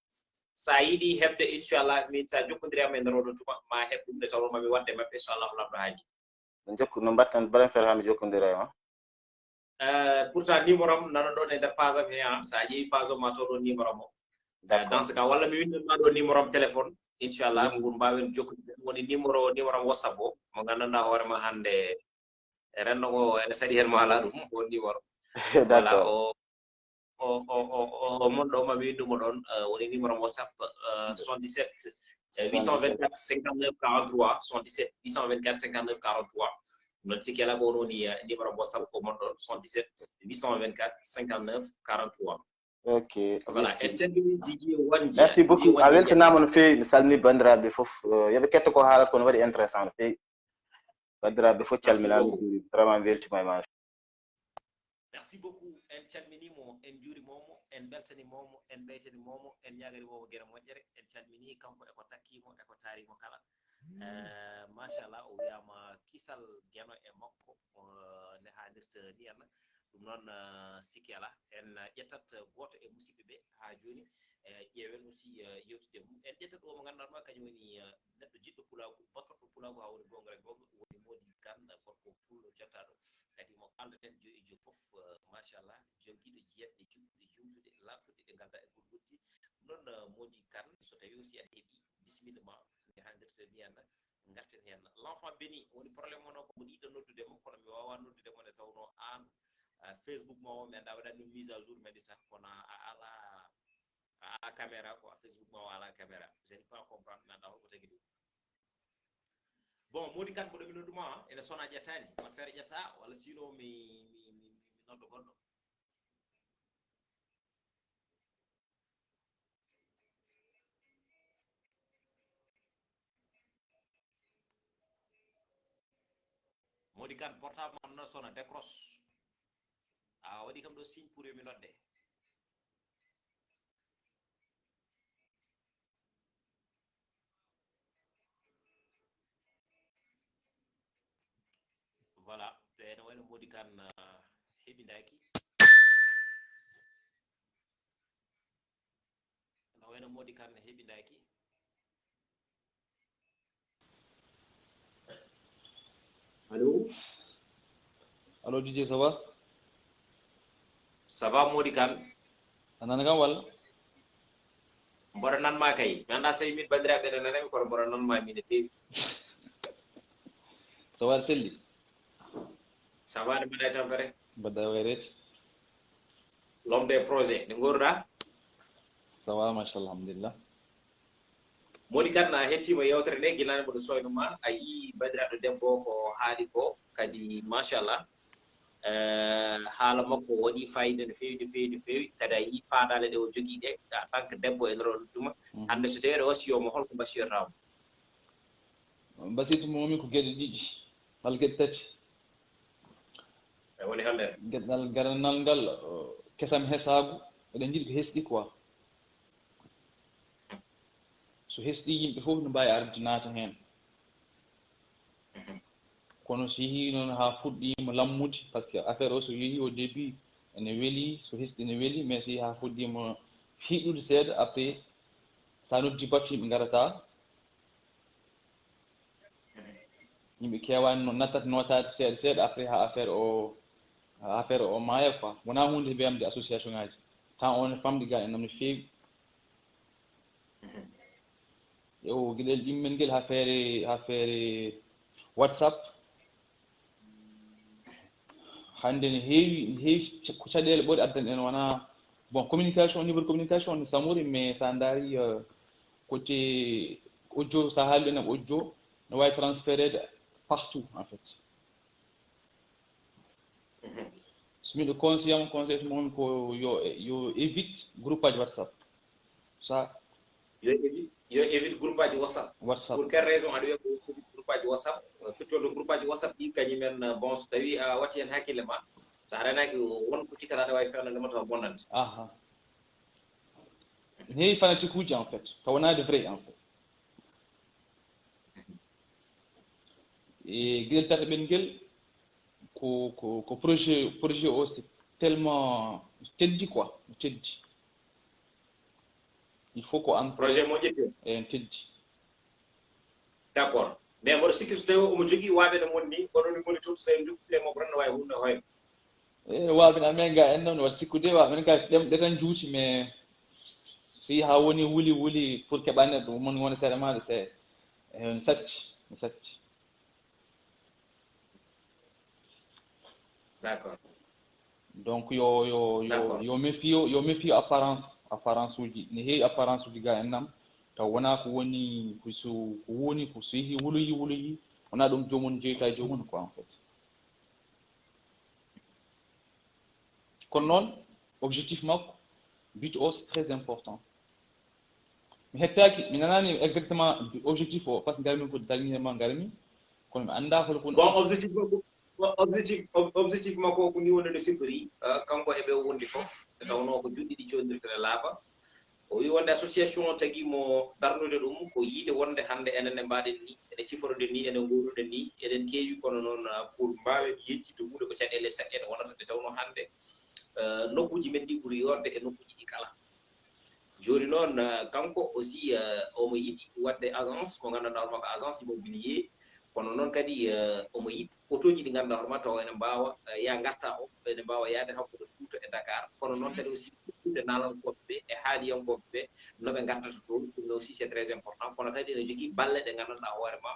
So a yiɗi heɓde, inchallah, min so a jokkondiri am e nder oɗo tuma, ma heɓ ɗum nde tawnoo ma mi waɗde maɓɓe, so Allahu Laamɗo haaji. No jokku, no mbatten, mbaɗen feere haa mi jokkondira e ma. Eh, pourtant, numéro am nana ɗon e nder page am he, ah. So a ƴeewi page o ma taw ɗon numéro am o. Eh, D'accord. Dans ce cas, walla mi winndin ma ɗo numéro am téléphone, inchallah, Mhm. pour mbaawen jokkude. Woni numéro, numéro am WhatsApp o, mo nganndanɗaa hoore ma hannde, e renndo ngo ene saɗi heen mo alaa ɗum, on numéro. Voilà, D'accord. O, o, o, o, o, o mon ɗo ma winndu mo ɗon, eh, woni numéro am WhatsApp, eh, soixante-dix-sept, eh, huit cent vingt-quatre, cinquante-neuf, quarante-trois, soixante-dix-sept, huit cent vingt-quatre, cinquante-neuf, quarante-trois. Noon, si kala ko woni, eh, numéro am WhatsApp ko mon ɗon, soixante-dix-sept, huit cent vingt-quatre, cinquante-neuf, quarante-trois. Ok, Voilà, ok. En calminii D J Wanja. Merci D J beaucoup. A Wanja. Weltanaama no feewi. Mi salmini banndiraaɓe fof. Eh, yo ɓe ketto ko haalata ko no waɗi intéressant no feewi. Banndiraaɓe fof Merci calminaama, beaucoup. Juuri. Vraiment mi weltiima e ma. Merci beaucoup. En calminii mo, en njuuriima mo, en mbeltaniima mo, en mbeytaniima mo, en ñaaganii mo gere moƴƴere. En calminii kanko e ko takkii mo, e ko taarii mo kala. Eh, machallah, o wiyaama kisal Geno e makko, eh, ne haanirta ni en. Ɗum noon, eh, sikki alaa. En, eh, ƴettat gooto e musidɓe ɓe haa jooni. Eh, ƴeewen aussi, eh, yewtidde mum. En ƴettat o mo ngannduɗaa ma kañum woni, eh, neɗɗo jiɗɗo pulaagu, batorɗo pulaagu haa woni goonga e goonga, woni Mody Kane, gorko pullo jottaaɗo. Kadi mo kaaldaten jo e jo fof, eh, machallah, jogiiɗo jiyanɗe juɓɓuɗe, juumtuɗe, laaɓtuɗe, ɗe ngannduɗaa e ngol wonti. Ɗum noon, eh, Mody Kane, so tawii aussi aɗa heɗii, bisimilla ma, mi hanndirta ni en, ngarten heen. L'enfant béni, woni problème mon o, ko mo ɗiɗo noddude mo, kono mi waawaa noddude mo nde tawnoo aan, ah, Facebook ma o, mi anndaa waɗaani ɗum mise à jour, mi anndi sah, kono a, a alaa, a alaa caméra quoi, Facebook ma o alaa caméra. Je n'ai pas comprendre, mi anndaa holko tagi ɗum. Bon, Mody Kane, mboɗo mi noddu ma, ene sona ƴettaani, won feere ƴetta, walla sinon mi, mi, mi, mi, mi nodda goɗɗo. Mody Kane, portable ma no sona, décroche. A waɗi kam ɗo signe pour yo mi nodde. Voilà, ene wayno Mody Kane, ah, heɓindaaki. Ene wayno Mody Kane heɓindaaki. Allo? Allo, D J, ça va? Ça va, Mody Kane? A nana kam walla? Mboɗo nan ma kay. Mi anndaa so min banndiraaɓe ene nana mi, kono mboɗo nan ma min e feewi. Ça va, selli? Ça va, ne mbaɗa e tampere? Mbaɗɗa e wayreede? L'homme des projets, ne ngorɗa? Ça va, machallah, alhamdulillah. Mody Kane, a hettiima yewtere nde, gila nde mboɗo soyno ma, a yii banndiraaɗo debbo ko haali ko, kadi machallah, eh, haala makko waɗi fayida no feewi, no feewi, no feewi, kadi a yii paadaale ɗe o jogii ɗe, en tant que debbo e nder oɗo tuma. Mhm. Hannde so tawii aɗa wasiyoo mo, holko mbasiyorɗaa mo? Mbasiytu mo min ko geɗe ɗiɗi, walla geɗe tati. E woni hannde? Geɗal garanal ngal, o, kesam hesaagu, eɗen njiɗi ko hesɗi quoi. So hesɗi, yimɓe fof no mbaawi arde naata heen. Mhm. Kono so yehii noon haa fuɗɗiima lammude, parce que affaire o so yehii au début ene weli, so hesɗi ene weli, mais so yehii haa fuɗɗiima hiɗude seeɗa, après so a noddi batte yimɓe ngarataa. Yimɓe keewaani no nattat nootaade seeɗa seeɗa, après haa affaire o, haa affaire o maaya quoi. Wonaa huunde wiyamde association ngaaji. Temps o ne famɗi gaa e nam no feewi. Yo, gueɗel ɗimmel ngel ha feere, ha feere WhatsApp. Hannde ne heewi, ne heewi ca-, ko caɗeele ɓuri addan en wona, bon, communication, au niveau de communication ne samori, mais sa ndaari, euh, côté audio, sa haali ɗon e audio, no waawi transféreede partout, en fait. So miɗo conseil am, conseil to mon ko yo, yo évite groupage WhatsApp. Ça, Yo évite, yo évite groupage WhatsApp. WhatsApp. Pour quelle raison aɗa wiya ko évite groupage WhatsApp? Firtoto groupage WhatsApp ɗi kañum en, bon, so tawi a watti hen hakkille ma, sa renaki won ko cikkata ne wawi fewnande ma tawa bonnande. Aha. Ne heewi fanatique uji, en fait. Taw wona de vrai, en fait. E gueɗel tataɓel ngel ko, ko, ko projet, projet o c'est tellement teddi quoi, teddi. Il faut ko am Projet mo ƴetti o? En teddi. D'accord. Mais mboɗo sikki so tawi omo jogii waaɓe no mon ni, kono ni moni toon so tawi jokkitire mo tan no wawi hunde hoyde. E waaɓe amen ga en noon waɗi sikkude waaɓe men ga ɗemɗe tan juuti, mais si ha woni wuli wuli pour keɓa neɗɗo mon wona seeɗa maɗa se en satti, mi satti. D'accord. Donc yo, yo, yo, D'accord. Yo méfie, yo méfie apparence, apparence uji. Ne heewi apparence uji ga en nam. Taw wona ko woni, ko so, ko woni, ko so yehi wuluyi, wuluyi. Wona ɗum jomum jeyta e jomum quoi, en fait. Kono noon, objectif makko, but o, c'est très important. Mi hettaaki, mi nanaani exactement objectif o, parce que ngarmi ko dagnere ma ngarmi, kono mi anndaa hol ko. Bon, objectif makko, bon, objectif, ob-, objectif makko ko ni wonde no sifori, euh, kanko e ɓe o wondi fof, nde tawnoo ko juɗɗi ɗi coondirta e laaɓa. O wi wonde association o tagi mo darnude ɗum ko yiide wonde hannde enen ne mbaɗen ni, ene ciforoɗen ni, ene nguurduɗen ni, eɗen keewi, kono noon, euh, pour mbaawen yejjitde huunde ko caɗeele seɗɗe ɗe wonata, nde tawnoo hannde, euh, nokkuuji men ɗi ɓuri yoorde e nokkuuji ɗi kala. Jooni noon, euh, kanko aussi, euh, omo yiɗi waɗde agence mo nganndanɗaa hono ko agence immobilier, kono noon kadi, euh, omo yiɗi otooji ɗi nganndanɗaa hono ma tawa ene mbaawa, euh, ya ngarta o, ene mbaawa yahde hakkunde Fuuta e Dakar, kono noon kadi aussi hakkunde naalankooɓe ɓe e haaliyankooɓe ɓe no ɓe ngartata toon, ɗum aussi c'est très important, kono kadi ene jogii balle ɗe nganndanɗaa hoore ma,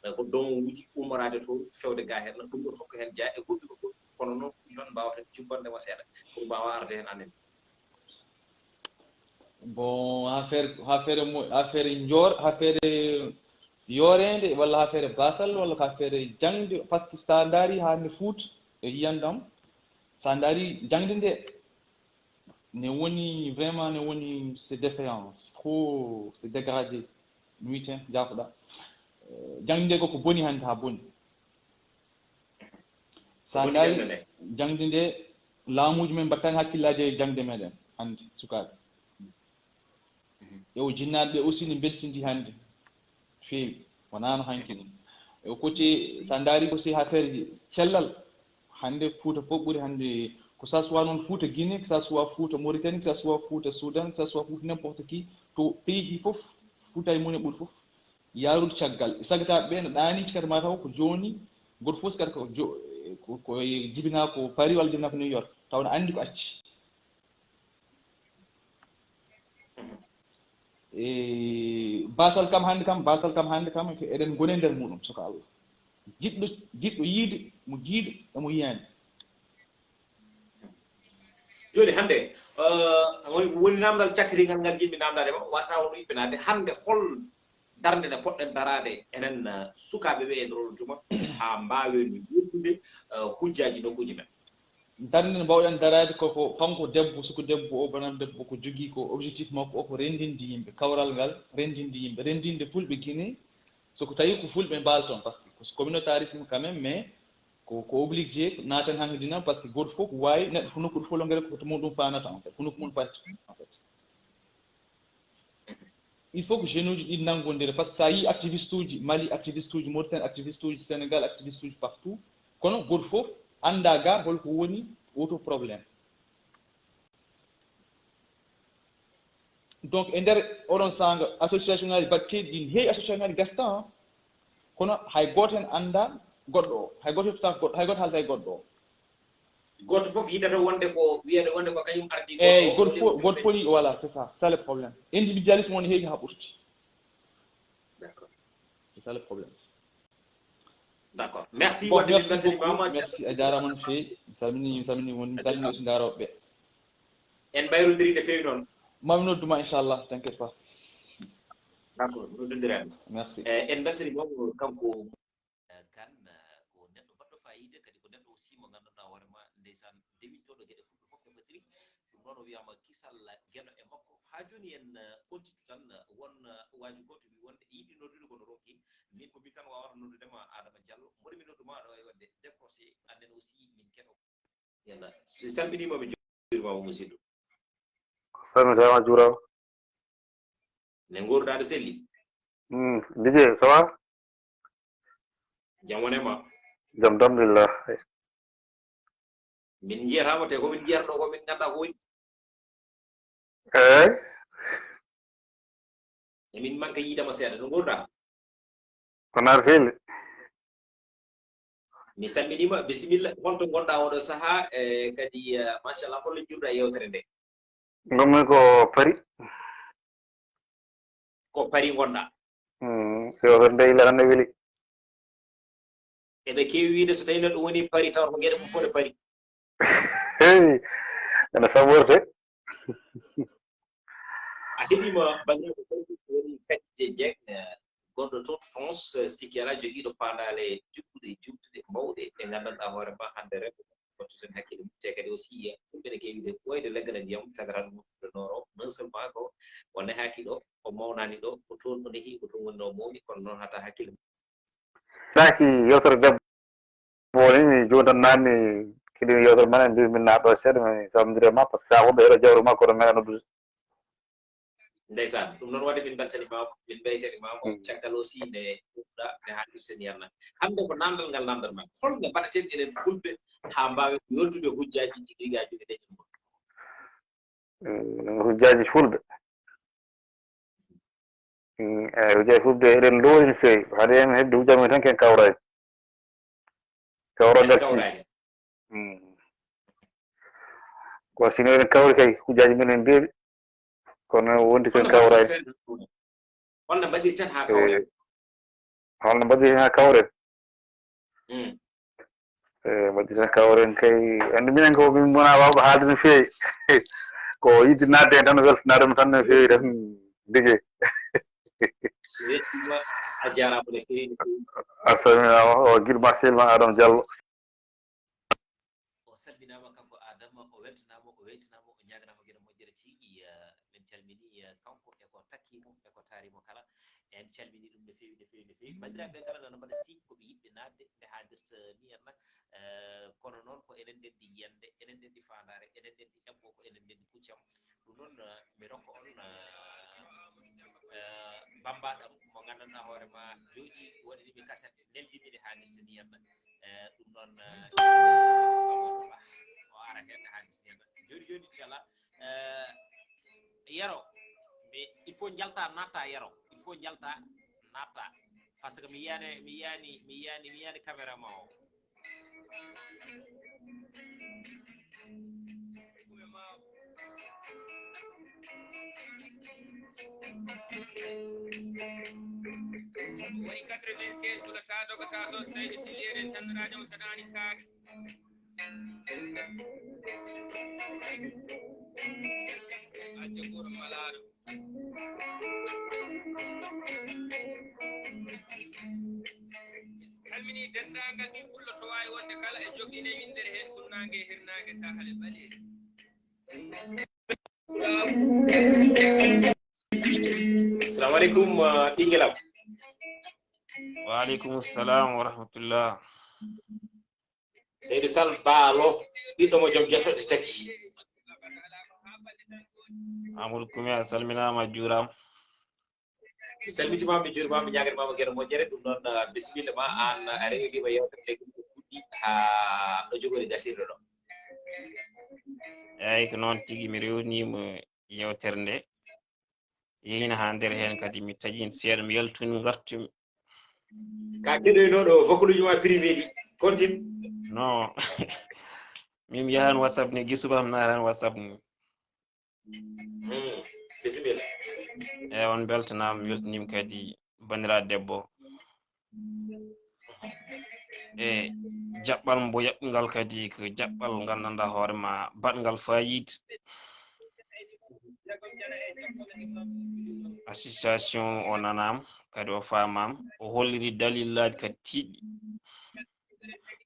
euh, ko don uji ummoraade toon fewde ga heen, ɗum ɗon fof ko heen jeyaa e goɗɗum e goɗɗum, kono noon ɗum ɗon mbaawten jubbande ma seeɗa pour mbaawa arde heen amen. Bon, affaire, affaire mo, affaire njoor, affaire yooreende, walla affaire basal, walla ko affaire jaŋde, parce que sa ndaari hannde Fuuta e yiyannde am, sa ndaari jaŋde nde, ne woni vraiment, ne woni, c'est défaillant, c'est trop, c'est dégradé, mi wiyte, jaafoɗa. Eh, jaŋde nde ko ko boni hannde haa boni. Sa Woni ndaari jaŋde nde? Jaŋde nde, laamuuji men mbaɗtaani hakkillaaji e jaŋde meɗen hannde, sukaaɓe. E o jinnaaɓe ɓe aussi ne mbelsindi hannde. Feewi. Wonaa no hanki ni. E o côté, sa ndaari aussi affaire ji cellal, hannde Fuuta fof ɓuri hannde, que ça soit noon Fuuta Guinée, que ça soit Fuuta Mauritanie, que ça soit Fuuta Soudan, que ça soit Fuuta n'importe qui, to pays ɗi fof, Fuuta e mum e ɓuri fof. Yaarude caggal. Sagataaɓe ɓe no ɗaanii caggal ma taw ko jooni, gooto fof sagat ko jo-, ko, ko jibinaa ko Paris walla jibinaa ko New York, taw no anndi ko acci. E basal kam hannde kam, basal kam hannde kam, ko eɗen ngoni e nder muɗum, soko Allah. Jiɗɗo, jiɗɗo yiide, mo jiido, e mo yiyaani. Jooni hannde, euh, woni, woni naamndal cakkitingal ngal njiɗmi naamndaade ma, wasa wonu ippinaade. Hannde hol darnde nde poɗɗen daraade enen, euh, sukaaɓe ɓe e nder oɗo tuma, haa mbaawen yettude, euh, hujjaaji nokkuuji men? Darnde nde mbaawɗen daraade ko, ko kanko debbo, suku debbo o, banam debbo ko jogii ko objectif makko o ko renndinde yimɓe, kawral ngal renndinde yimɓe, renndinde Fulɓe Guinée, so ko tawi ko Fulɓe mbaal toon, parce que ko communautarisme quand même, mais ko, ko obligé naaten hannde dina, parce que gooto fof ko waawi, neɗɗo ko nokku ɗo fof longere ko to muɗum faanata, en fait, ko nokku mum faati, en fait. Il faut que jeune uji ɗi nanngondira, parce que sa yii activiste uji Mali, activiste uji Mauritanie, activiste uji Sénégal, activiste uji partout, kono gooto fof annda ga holko woni auto problème. Donc e nder oɗon saanga association ngaji batteɗi ɗin, heewi association ngaji gastan, kono hay gooto hen annda goɗɗo o, hay gooto heɓtata goɗɗo, hay gooto haalta e goɗɗo o. Gooto fof yidata wonde ko wiyata wonde ko kañum ardi. Eyyi, gooto fof, gooto fof, voilà, c'est ça, c'est ça le problème. Individualisme woni heewi haa ɓurti. D'accord. C'est ça le problème. D'accord. Merci. Bon, merci beaucoup. Merci, a jaaraama no feewi. Mi salmini, mi salmini, mi salmini aussi ndarooɓe ɓe. En mbayrodiri no feewi noon. Mami nodduma, inchallah, t'inquiète pas. D'accord, noddondiren. Merci. Eh, en mbeltaniima mo kanko. Eh, kan, eh, ko neɗɗo baɗɗo faayiida, kadi ko neɗɗo aussi mo ngannduɗaa hoore ma, ndeysaan, dewintooɗo geɗe fulɓe fof no fotiri. Ɗum noon o wiyaama kisal geno e makko. Haa jooni en, eh, kontittu tan, eh, won, eh, waaju gooto wi wonde yiɗi noddude kono ronki. Min ko min tan waawata noddude ma, Adama Diallo. Mboɗo mi noddu ma aɗa waawi waɗde décroché, annden aussi min keɗo. Yalla. Mi salminiima, mi juuriima mo musidɗo. Salmitaama, juuraama. Ne nguurdaa, aɗa selli? Mm, Didier, ça va? Jam wone ma? Jam, alhamdulillah. Min njiyataama te ko min njiyata ɗo ko min nganndaa ko woni. Eey. Emin manka yiidama seeɗa, no nguurdaa? Ko naar selli. Mi salminiima, bisimilla. Holto ngonɗaa oɗo sahaa? E kadi, eh, machallah, holno njiiruɗaa yewtere nde? Ngonmi ko Paris. Ko Paris ngonɗaa? Mm, yewtere nde illa tan ne weli. Eɓe keewi wiide so tawii neɗɗo woni Paris taw ko geɗe mum fof ne Paris. Hey, ene saɓorde. A heɗiima banndiraaɓe, ko woni Kadi Dieng, eh, gonɗo toon France, eh, sikki alaa, jogiiɗo paandaale juɓɓuɗe, juɓtuɗe, mawɗe, ɗe nganndanɗaa hoore ma hannde rewɓe fof tottude heen hakkille mum. Te kadi aussi, eh, fulɓe ne keewi de ɓooyde leggal e ndiyam, tagata ɗum ɗo nooro. Non seulement ko o nehaaki ɗo, o mawnaani ɗo, ko toon o nehi, ko toon woni no o mawni, kono noon hata hakkille mum. Naaki yewtere debbo woni mi jooni tan naanni kadi yewtere men en mbi min naat ɗo seeɗa mi salmondire ma par ce que sa wonɓe heɗo jawre ma kono meɗa noddude. Ndeysaan, ɗum noon waɗde min mbeltaniima, min mbeltaniima. Caggal aussi nde ɗuɗɗa nde haalirten yanna. Hannde ko naamndal ngal naamndal ma. Holno mbaɗaten enen fulɓe haa mbaawen yoltude hujjaaji tigi rigi haa jooni leñol ngol? Mm, hujjaaji fulɓe. Mm, eyi, hujjaaji fulɓe eɗen loori no feewi. Haade en hedde hujjaaji men tan ken kawraani. Kawra En darti. Kawraani. Mm. Ko sino eɗen kawri kay hujjaaji men en mbeeɓi. Kono wonti ken Holno kawraani. mbaɗirten feere ɗum? Holno mbaɗirten haa kawren? Eh, holno mbaɗirten haa kawren? Mm. Eh, mbaɗirten kawren kay. Anndi minen ko min wona waawɓe haalde no feewi. Ko yiɗde naatde heen tan, weltanaade mo tan no feewi tan, Didier. Wettima, a jaaraama no feewi, no feewi. A salminaama, o giɗo ma selma Adama Diallo. O salminaama kanko Adama, o weltanaama, o weytanaama, o ñaaganaama geɗe moƴƴere tigi. Eh, min calmini, eh, kanko e ko takki mo, e ko taari mo kala. En calmini ɗum no feewi, no feewi, no feewi. Banndiraaɓe kala nana mbaɗa signe ko ɓe yiɗɓe naatde nde haalirta ni henna. Eh, kono noon ko enen ndenndi yiyannde, enen ndenndi faandaare, enen ndenndi eɓɓo, ko enen ndenndi puccam. Ɗum noon, eh, mi rokka on, eh, eh, bambaɗam mo nganndanɗaa hoore ma jooɗi waɗani mi kaset, neldi mi nde haalirta ni henna. Eh, ɗum noon, eh, o ara heen nde haalirta ni henna. Jooni jooni, inchallah, eh, Yero, mais il faut njalta natta Yero, il faut njalta natta, parce que mi yiyani, mi yiyani, mi yiyani, mi yiyani caméra ma o. Woni quatre-vingt-seize ko ta dogata so Saydu Sillere tan radio saɗani kaake. Acca goro malaɗo. Mi salmini denndaangal ɓiɓɓe pullo to waawi wonde kala e jogiine winndere heen funnaange e hirnaange sahale ɓaleeri. Assalamu aleykum, uh, ɓinngel am. Wa aleykum salam wa rahmatullah. Seydi Sal Baalo, ɓiɗɗo mo joom jetoɗe tati. Amadou Koume, a salminaama, a juuraama. Mi salmitiima, mi juuriima, mi ñaaganiima geɗe moƴƴere. Ɗum noon, ah, bisimilla ma, aan a rewniima yewtere nde, ɗum ko fuɗɗi haa ɗo jogori gasirde ɗo. Eeyi, ko noon tigi, mi rewniima yewtere nde. Yeyna haa nder heen kadi, mi taƴin seeɗa, mi yaltini, ngartumi. Ka keɗoynooɗo vocaluuji ma privé ɗi, continue. Non. Min mi yahan WhatsApp ni, gi subaka mi naatan WhatsApp ni. Bisimilla. Eyi, on mbeltanaama, mi weltaniima kadi banndiraaɗo debbo. E jaɓɓal mbo yaɓɓungal kadi ko jaɓɓal nganndanɗaa hoore ma baɗngal faayiida. Association o nanaama kadi o faamaama, o holliri dalillaaji kadi tiiɗɗi.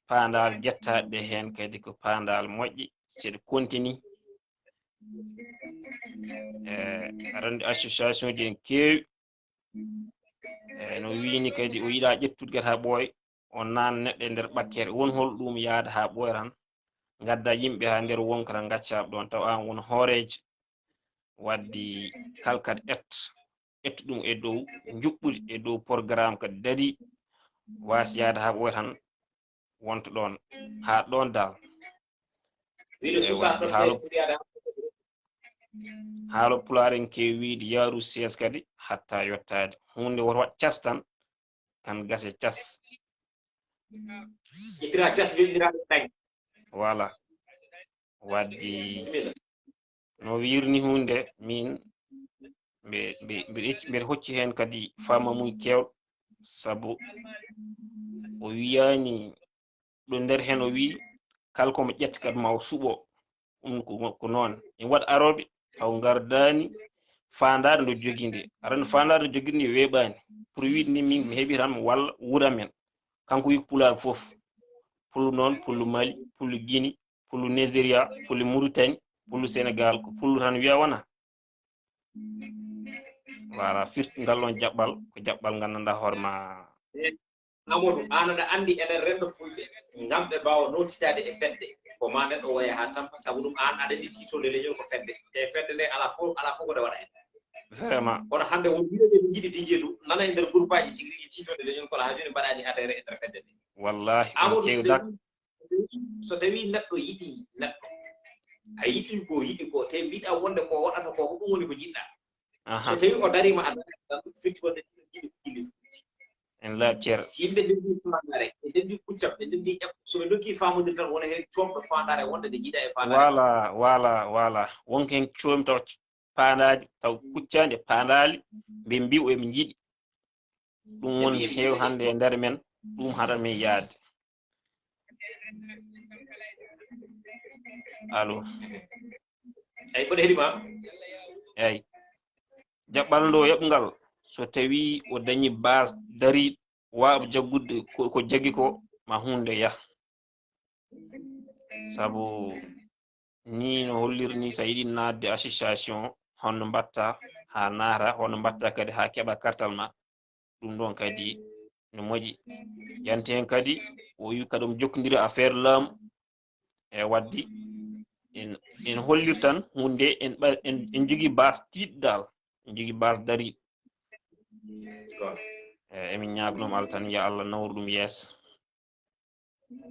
Paandaale jettaaɗe ɗe heen kadi ko paandaale moƴƴe, si ɗe kontini. E aɗa anndi association ji en keewi. E no wiini kadi o yiɗaa ƴettude kadi haa ɓooya, o naatna neɗɗo e nder ɓakkere. Won hol ɗum yahda haa ɓooya tan, ngadda yimɓe haa nder wonka tan ngacca ɓe ɗoon, taw aan won hooreejo. Waddi kala kadi ƴetta, ƴetta ɗum e dow njuɓɓudi, e dow programme kadi darii, waasi yahde haa ɓooya tan wonta ɗoon, haa ɗoon dal. Wiɗo E suusa waddi ɗon haalo, sey ɓuri yaade haa haalo pulaar en keewi wiide yaaru sees kadi hatta yottaade. Huunde woto waɗ cas tan, kan gase cas. Ittira cas ɓe inndiraaɓe tañ. Voilà. Waddi Bisimilla. no wiirni huunde min mbe mbe mbe mbe hocci heen kadi faamamuuji keewɗi, sabu o wiyaani ɗo nder heen o wii kala ko mo ƴetta kadi ma o suɓo. Ɗum ko ko noon. Ina waɗa arooɓe taw ngardaani faandaare nde jogii nde. Aɗa anndi faandaare nde jogii nde weeɓaani. Pour wiide ni min mi heɓi tan mi walla wuro amen. Kanko wi ko pulaagu fof. Pullo noon, pullo Mali, pullo Guinée, pullo Nigeria, pullo Mauritanie, pullo Sénégal, ko pullo tan wiya wona. Voilà, firti ngal ɗoon jaɓɓal ko jaɓɓal nganndanɗaa hoore ma. Amadou, aan aɗa anndi enen renndo fulɓe, ngam ɓe mbaawa nootitaade e fedde, ko maa neɗɗo waya haa tampa, sabu ɗum aan aɗa anndi tiitoonde leñol ko fedde. Te fedde nde alaa fof, alaa fof ko nde waɗa heen. Vraiment. Kono hannde won wiyeede ɓe njiɗi Didier Doum, nana e nder groupe aji tigi rigi tiitoonde leñol kono haa jooni mbaɗaani adhéré e nder fedde nde. Wallahi, on Amadou, keewi so dak. tawii, so tawii neɗɗo yiɗi neɗɗo, a yiɗi ko yiɗi ko, te mbiɗa wonde ko waɗata ko, ko ɗum woni ko jiɗɗa. So Aha, tawii o dariima a daraani tan, firti wonde ɗiɗo jiɗi ko jilli fuɗɗi. en laaɓ cer. Si yimɓe ndenndi faandaare, ɓe ndenndi kuccam, ɓe ndenndi ƴeɓɓo, so ɓe ndokkii faamondirde tan, wona heen coomɗo faandaare wonde ɓe njiɗa e faandaare. Voilà, voilà, voilà. Wonko heen coomtaw paandaaji, taw kuccaani e paandaali, ɓe mbi'u eɓe njiɗi. Ɗum woni heew hannde e nder men, ɗum haɗa min yaade. Allo. Eyi, mboɗo heɗi ma. Eyi. Jaɓɓal ndo yoɓngal, so tawii o dañi base dariiɗo, waawa jaggude ko, ko jaggi ko, ma huunde yah. Sabu ni no holliri ni, so a yiɗi naatde association, honno mbaɗta haa naata, honno mbaɗta kadi haa keɓa kartal ma. Ɗum ɗon kadi no moƴƴi. Yanti heen kadi, o wi kadi omo jokkondiri affaire laamu. E waddi, en, en hollir tan huunde, en ɓa-, en, en jogii base tiiɗɗo dal, en jogii base dariiɗo. Ko. E, emin ñaagnoo mo Allah tan, yo Allah nawru ɗum yeeso.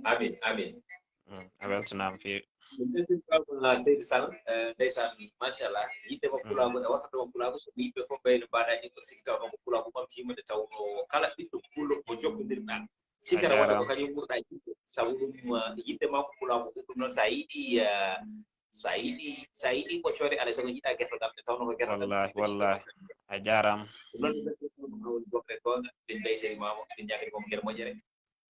Amin, amin. Mm, a weltanaama feewi. Min mbeltiima Seydi Sall, eh, ndeysaan, machallah, yiɗde mo pulaagu e wattorde mo pulaagu, so yimɓe fof mbayno mbaɗaani ko sikki taw ɗon ko pulaagu ɓamtiima, nde tawnoo kala ɓiɗɗo pullo mo jokkondirɗaa, sikkata wonde ko kañum ɓurɗaa yiɗde, sabu ɗum, eh, yiɗde ma ko pulaagu, ɗum ɗum noon, so a yiɗi, eh, so a yiɗi, so a yiɗi ɓoccoore, alaa e sago njiɗaa gertogal, nde tawnoo ko gertogal. Wallahi, wallahi. A jaaraama. Ɗum noon, min mbeltiima on goonga, min mbeltiima mo, min ñaaganii mo geɗe moƴƴere.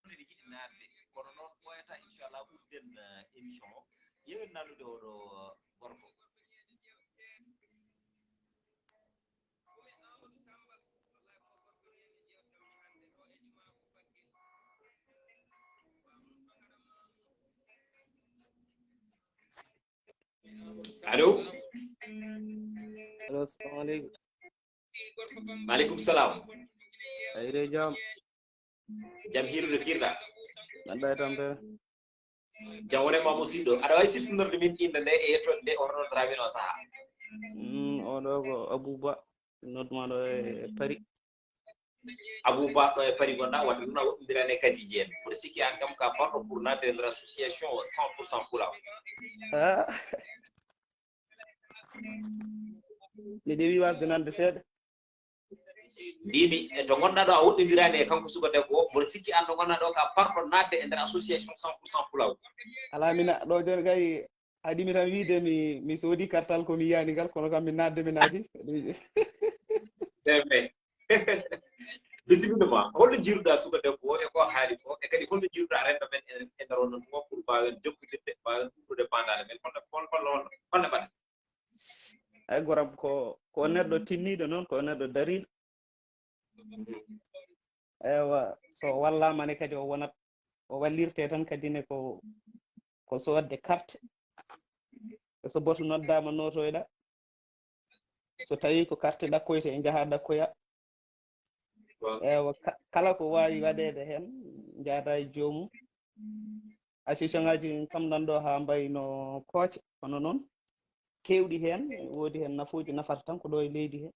Ene yiɗi naatde, kono noon ɓooyata, inchallah, udden, eh, émission o. Ƴeewen nannude oɗo, eh, gorko. Allo? Allo, assalamu aleykum. Maaleykum salam. A hiire jam? Jam hiirude, kiirɗa? Mbaɗɗa e tampere? Jam wonanma musidɗo. Aɗa waawi siftinorde min innde nde e yettoode nde, o hono noddataa min o sahaa? Mm, o ɗo ko Abou Ba, nodduma ɗo e Paris. Abou Ba ɗo e Paris gonɗa, wadde ɗum a woɗɗondirani e Kadiji en. Mboɗo sikki aan kam ka parɗo pour naatde e nder association cent pour cent Pulaar. Ah. Mi ɗewi wasde nande seeɗa. Mbimi e to ngonɗa ɗo a woɗɗindirani e kanko suka debbo o, mboɗo sikki an ɗo ngonɗa ɗo ka parɗo naatde e nder association cent pour cent pulaw. Ala mina ɗo joni kay haɗimi tan wiide mi mi soodi kartal ko mi yiyani ngal kono kam mi naatde mi naati. C'est vrai. Bisimilla ma, holno jiiruɗa suka debbo o e ko haali ko, e kadi holno jiiruɗa rendo men e nder wonno tuma pour mbawen jokkodirde, mbawen ɗuɗude bandale men, holno holno holno holno mbaɗa? Ay goram ko ko neɗɗo tinniɗo noon ko neɗɗo dariɗo. Ewa so wallama ne kadi o wonat o wallirte tan kadi ne ko ko sodde carte. So botu noddama notoyɗa so tawi ko carte ɗakkoyte e jaaha ɗakkoya. Ewa kala ko wawi waɗede hen jaada e joomum. Association ngaji kam nan ɗo ha mbayno kooce kono noon kewɗi hen woodi hen nafooji nafata tan ko ɗo e leydi he.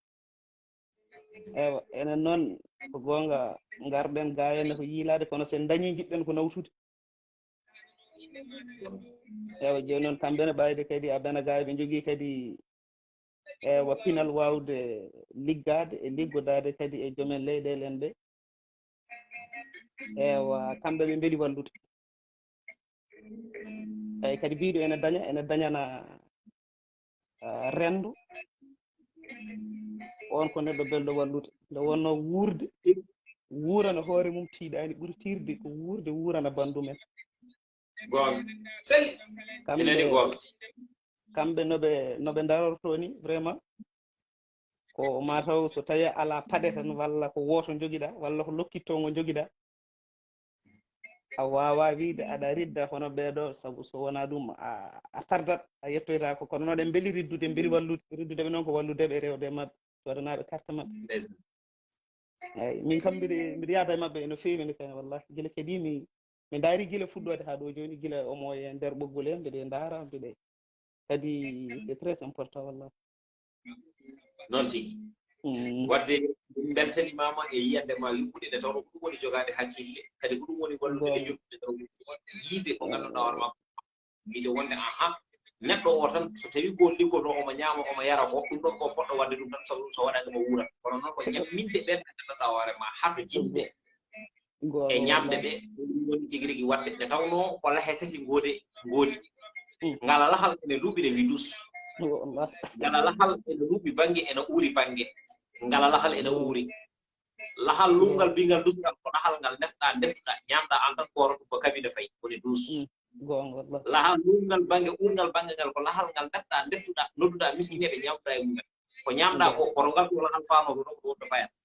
Ewa enen noon ko goonga ngarɗen ga henne ko yiilaade kono sen dañi jiɗɗen ko nawtude. Ewa jooni noon kamɓe ne ɓayde kadi abana ga ɓe njogii kadi ewa pinal waawde liggaade e liggodaade kadi e joomen leyɗeele en ɓe. Ewa kamɓe ɓe mbeli wallude. Tawi kadi biiɗo ene daña ene dañana renndo. On ko neɗɗo belɗo wallude nde wonno wuurde wuurana hoore mum tiiɗaani ɓuri tiiɗde ko wuurde wuurana banndum en. Goonga seli. Kamɓe kamɓe noɓe noɓe ndarorto ni vraiment ko mataw so tawi ala paɗe tan walla ko woto jogiɗa walla ko lokkitto ngo jogiɗa. A wawa wiide aɗa ridda hono ɓeeɗo sabu so wona ɗum a tardat a yettoytako kono noɗen beeli riddude beeli wallude riddudeɓe noon ko walludeɓe rewde e mabɓe waɗanaɓe carte mabɓe. Eyyi min kam mbiɗa mbiɗa yaada e mabɓe no fewi no fewi wallahi gila kadi mi mi daari gila fuɗɗode ha ɗo joni gila omo e nder ɓoggol he mbiɗa daara mbiɗa kadi c'est très important wallahi. Noon tigi. Wadde min mbeltanimaama e yiyannde ma yuɓɓude nde tawno ko ɗum woni jogaade hakkille kadi ko ɗum woni wallude leñol ɓe taw yiide ko ngannduɗaa hoore makko wiide wonde aha neɗɗo o tan so tawi ko liggoto omo ñaama omo yara ko ɗum ɗon ko poɗɗo wadde ɗum tan sabu ɗum so waɗani mo wuurat kono noon ko ñamminde ɓen ɓe ngannduɗaa hoore ma hato jiɗde e ñamde ɗe ɗum woni tigi rigi waɗde nde tawnoo ko lahe tati ngoodi ngoodi ngala lahal ene luuɓi ne wi dus ngala lahal ene luuɓi bannge ene uuri bannge ngala lahal ene uuri lahal lunngal mbingal dusngal ko lahal ngal ndefɗaa ndeftuɗaa ñaamɗaa aan tan gooto ɗum ko kabine fayi woni dus lahal lunngal bannge uurngal bannge ngal ko lahal ngal ndefɗaa ndeftuɗaa nodduɗaa miskineeɓe ñaamduɗaa e mumen ko ñaamɗaa ko koto ngal ko lahal faanooɓe ɗo ko ɗo fayata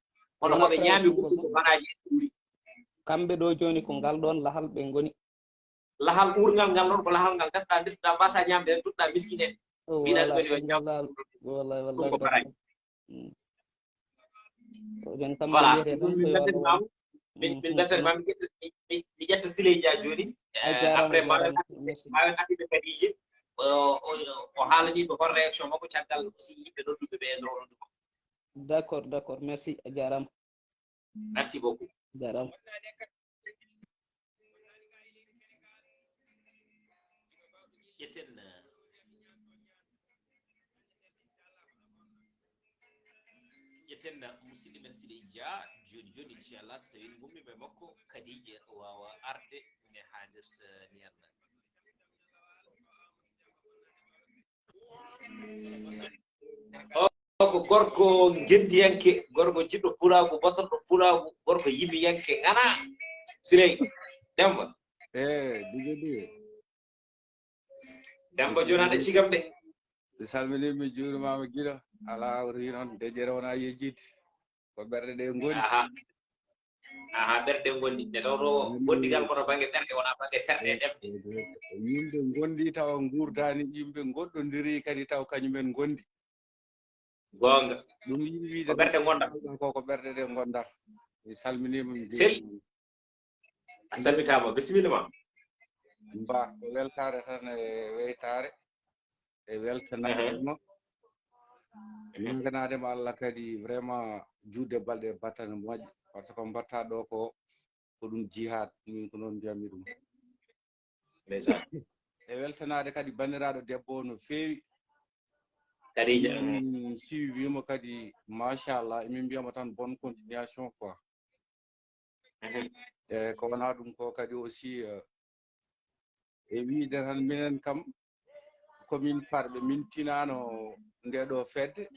kono koɓe ñaami ko ɗum ko baraaji e uuri kamɓe ɗo jooni ko ngal ɗoon lahal ɓe ngoni lahal uurngal ngal noon ko lahal ngal ndefɗaa ndeftuɗaa mbasa ñaamde en toɗɗaa miskineeɓe mbiɗa ɗumen yo ñaam ɗum ko baraaji voilà ɗum min mbeltanimama min ƴetta siley dia joni après mbawen mbawen aside kadije o haalaniɓe hol réaction makko caggal aussi yimɓe nodduɓe ɓe e nder oɗon tuma d' accord d' accord merci a jarama merci beaucoup jarama ƴetten ƴetten musidɗo men siɗe dia joni joni inchallah so tawi gummiɓe makko kadija wawa arde ne haalirta ni allah o ko gorko ngendiyanke gorko jiɗɗo pulaagu batorɗo pulaagu gorko yimiyanke ngana siley demba e dige dige demba joni aɗa cigam de mi salmini mi juurimama giɗo ala wori noon dejere wona yejjide ko ɓerɗe ɗe ngoni aha aha ɓerɗe ngoni nde tawno gondigal kono bangge ɓerɗe wona bangge terɗe ɗemɗe yimɓe gondi tawa gurdani yimɓe goɗɗodiri kadi taw kañumen gondi gonga ɗum yiɗi wiide ko ɓerɗe gonda ko ko ɓerɗe ɗe gonda mi salminima mi sel a salmitama bisimilla ma mba ko weltare tan e weytare e weltanama ñaganadema allah kadi vraiment juutde balɗe battane moƴƴe par ce que ko mbatta ɗo ko ko ɗum jihad min ko noon mbiyammi ɗum ndeysaan e weltanade kadi bandiraɗo debbo o no feewi Kadija. Min suivi mo kadi, machallah, emin mbiyamo tan bonne continuation quoi. E ko wona ɗum ko kadi aussi, e wiide tan minen kam komin parɓe, min tinano nde ɗo fedde,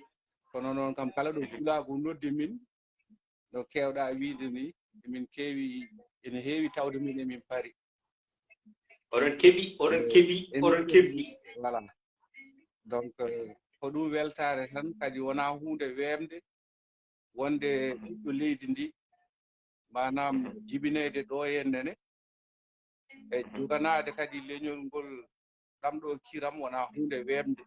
kono noon kam kala ɗo pulaagu noddi min, no kewɗa wiide ni, emin keewi, ene heewi tawde min emin pari. Oɗon keɓi, oɗon keɓi, oɗon keɓi. Voilà. Donc ko ɗum weltaare tan, kadi wona huunde weemde wonde ɓiɗɗo leydi ndi, maanaam jibineyde ɗo e nene, e joganaade kadi leñol ngol ɗam ɗo kiram wona huunde weemde.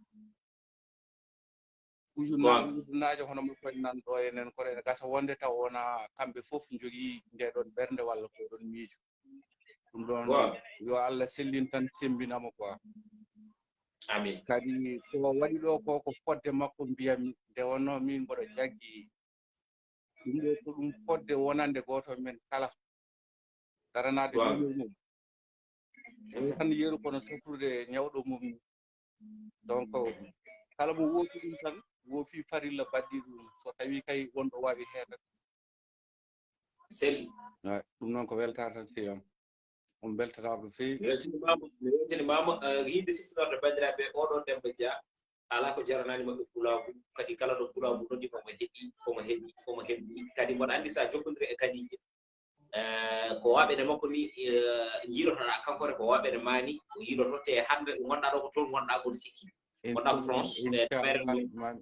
Ujunaaji ujunaaji hono makko en nan ɗo enen kono ene gasa wonde taw wona kamɓe fof njogii nde ɗon ɓernde walla ko ɗon miijo. Ɗum ɗon yo Allah sellin tan sembinamo quoi. Amin. Kadi ko waɗi ɗo ko ko fodde makko mbiyami nde wonno min mboɗo jaggi ɗum ɗo ko ɗum fodde wonande gooto men kala daranaade leñol mum. Tan yeru kono tottude ñawɗo mum. Donc kala mo woofi ɗum tan woofi farilla baɗɗi ɗum so tawi kay wonɗo waawi heedande. Sel. Ɗum noon ko weltaare tan seyam. On beltataako no feewi. Mi weltinimaama, mi weltinimaama. Yiɗde siftinorde banndiraaɓe oɗo Demba Dia alaa ko jaranaani maɓɓe pulaagu, kadi kala ɗo pulaagu noddi ko mo heɓi, ko mo heɓi, ko mo heɓi. Kadi mboɗo anndi so a jokkondiri e Kadija, ko waɓene makko ni njiidotoɗa kankone ko waɓene mani o yiidoto te hannde gonɗa ɗo ko toon gonɗa gon sikki gonɗa ko France.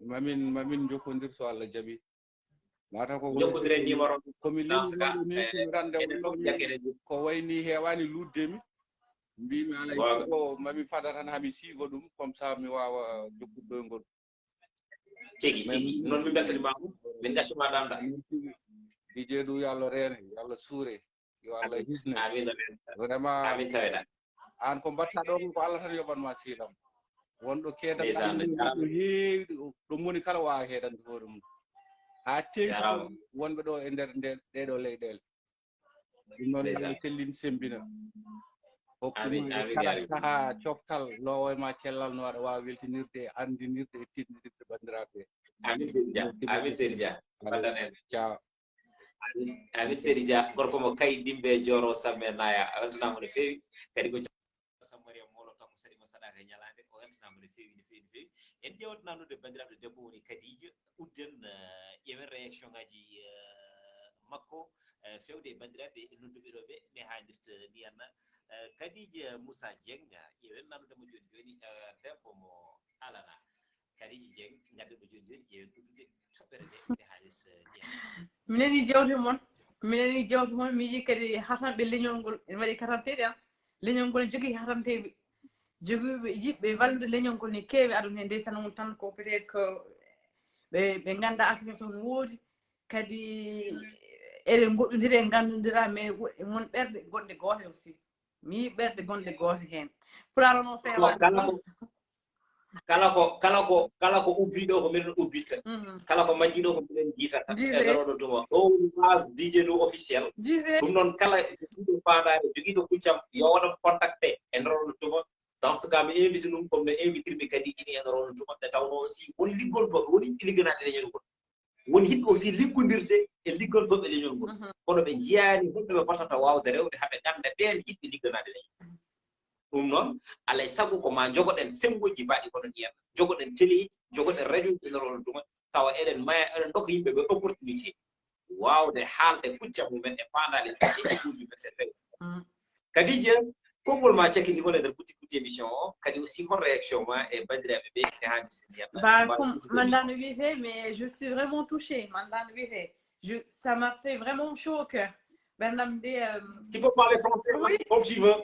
Mamin mamin jokkondir so Allah jaɓi. Mata ko jokkondire numéro komi limiɗoɗo ni komi rande ko wayni hewani luddemi mbimi alay ko mami fada tan hami siivo ɗum comme ça mi wawa jokkude ɗoygol. Tigi tigi noon min beltanimama min gaccuma damɗa. Dije ɗum yo Allah reene yo Allah suure yo Allah hisne. Amin amin. Vraiment amin taweɗa. An ko mbatta ɗo ko Allah tan yoɓanma silam. Wonɗo keedanɗo heewi ɗo moni kala wawa heedande hoore mum ha tewi wonɓe ɗo e nder nde ɗeɗo leyɗele. Ɗum noon Allah sellin sembina. Hokkuma kala saha coftal lowo e ma cellal no aɗa wawa weltinirde e andinirde e tindinirde bandiraɓe. Amin seydi dia. Amin seydi dia. Ballan en. Ciao. Amin seydi dia gorko mo kay dimbe joro samme naya a weltanama no feewi kadi ko sammariya molo kanko saɗima saɗaka e ñalande o weltanama no feewi no feewi no feewi. En ƴewata nanude bandiraɓe debbo woni Kadija udden ƴewen réaction ngaji makko fewde e bandiraɓe nodduɓe ɗo ɓe ne haalirta ndiyanna. Kadija Moussa Dieng ƴewen nanudemo joni joni debbo mo alana. Kadija Dieng gadden mo joni joni ƴewen uddude toɓɓere nde nde haalis. Mineni jewte mon mineni jewte mon mi yii kadi hatanɓe leñol ngol ene waɗi katanteɗe am. Leñol ngol jogii hatanteɓe jogiiɓe yiɗɓe wallude leñol ngol ne keewi aduna he ndeysan mum tan ko peut être que ɓe ɓe ngannda association no woodi kadi eɗen ngoɗɗondira e nganndondira mais mon ɓerɗe gonɗe goote aussi mi yii ɓerɗe gonɗe goote heen pulaar o noon feewa kala ko kala ko kala ko kala ko ubbiɗo ko minen ubbitta kala ko majjiɗo ko minen jiitata e garoɗo tuma ɗo woni base dj ɗo officiel. Ɗum noon kala jogiiɗo faandaare jogiiɗo kuccam yo waɗan contacté e garoɗo tuma. Dans ce cas mi invite ɗum comme no invitirmi kadi ini e garoɗo tuma nde tawno aussi won liggol goɗɗo woni yiɗɓe ligganaade leñol ngol woni yiɗɓe aussi liggondirde e liggol goɗɗo leñol ngol kono ɓe njiyaani holɗo ɓe potata waawde rewde haɓe ngannda ɓeen yiɗɓe ligganaade leñol. Ɗum noon alay sago ko ma jogoɗen senngoji mbaɗi kono ndiyam jogoɗen teleeji jogoɗen radioji ene rona tuma tawa eɗen maya eɗen dokka yimɓe ɓe opportunité waawde haalde kucca mumen e faandaale ɗiɗi e ɗiɗuji men sen rewi. Kadija konngol ma cakkiti ngol e nder kutti kutti émission o kadi aussi hol réaction ma e banndiraaɓe ɓe e haalirde ndiyam ba comme mandano wiyete mais je suis vraiment touché mandano wiyete je ça m'a fait vraiment chaud au cœur. Ɓernam nde tu peux parler français oui. Comme tu veux.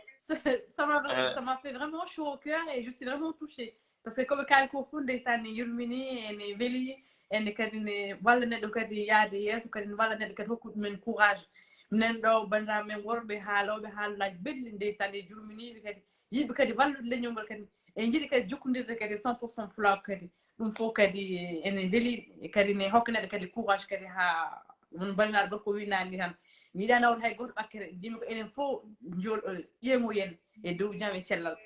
Ça m'a ça m'a fait vraiment chaud au cœur et je suis vraiment touchée parce que koɓe kaali ko fof ndeysaan ne yurmini ene weli ene kadi ne walla neɗɗo kadi yaade yeeso kadi ne walla neɗɗo kadi hokku ɗumen courage. Minen ɗo banndiraaɓe men worɓe haalooɓe haalaaji belɗi ndeysaan e jurminiiɓe kadi yiɗɓe kadi wallude leñol ngol kadi en njiɗi kadi jokkondirde kadi cent pour cent pulaar kadi ɗum fof kadi ene weli kadi ne hokka neɗɗo kadi courage kadi ha won mbaɗinaɗo gorko winani tan mi yiɗani won hay goto ɓakkere jimi ko enen fof jol ƴeemoyen e dow jam e cellal.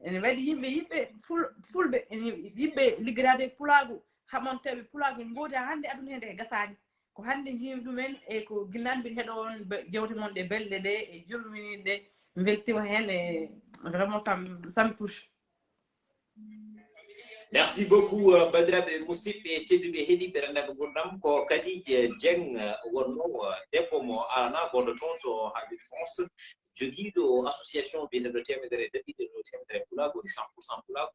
Ene waɗi yimɓe, yimɓe ful-, fulɓe, ene yimɓe liggodaade e pulaagu, haɓanteeɓe pulaagu, en ngoodi haa hannde aduna hee nde gasaani. Ko hannde njiimi ɗumen e ko ginnaaɓe mbiɗa heɗo on be-, jewte mon ɗe belɗe ɗe e jurminiiɗe ɗe. Mi weltiima heen e vraiment ça me, ça me touche. Merci beaucoup, euh, bandiraɓe musidɓe tedduɓe heɗiɓe rendaɓe gurdam. Ko Kadija Dieng, euh, wonno, euh, debbo mo alana gondo toon to ha Ile France, jogiiɗo association biyeteɗo temedere e ɗiɗi ɗo temedere pulaagu, woni cent pour cent pulaagu.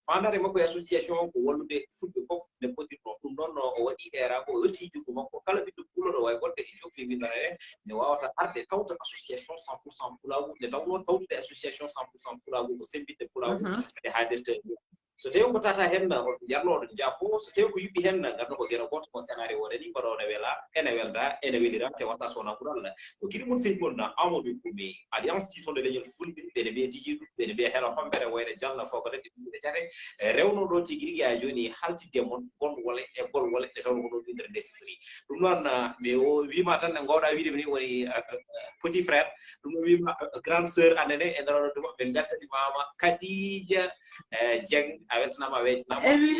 Faandaare makko e association o ko wallude fulɓe fof ne potirno. Ɗum noon o waɗi eeraango, o yettii jokku makko kala ɓiɗɗo pullo ɗo wawi wonde e jokki winndere ne wawata arde tawta association cent pour cent pulaagu, nde tawno tawtude association cent pour cent pulaagu ko sembinde pulaagu nde haadirta e. So tawi ko tata hen jarnoɗo jafo, so tawi ko yuɓɓi hen ganndo ko geno goto mo scénario o nani mbaɗo ne wela, ene welda, ene welira te watta sona ɓural. Ko kiɗi mun sey mun Amadou Koumi, alliance titonde leñol fulɓe, ɓene mbiya dijiɗu, ɓene mbiya hela hombere wayde jalna fof ko dañde ɗum ɓe cate. Rewno ɗo tigi rigi ha joni haltidde mon gon wole e gol wole ɗe tawno ko ɗo ɗum nder nde sifori. Ɗum noon mi o wima tan ne gowɗa wiide mi ni woni petit frère, ɗum o wima grande sœur annene e nder oɗo tuma min beltanimama Kadija Dieng, a weltanama a weltanama. Eyi mi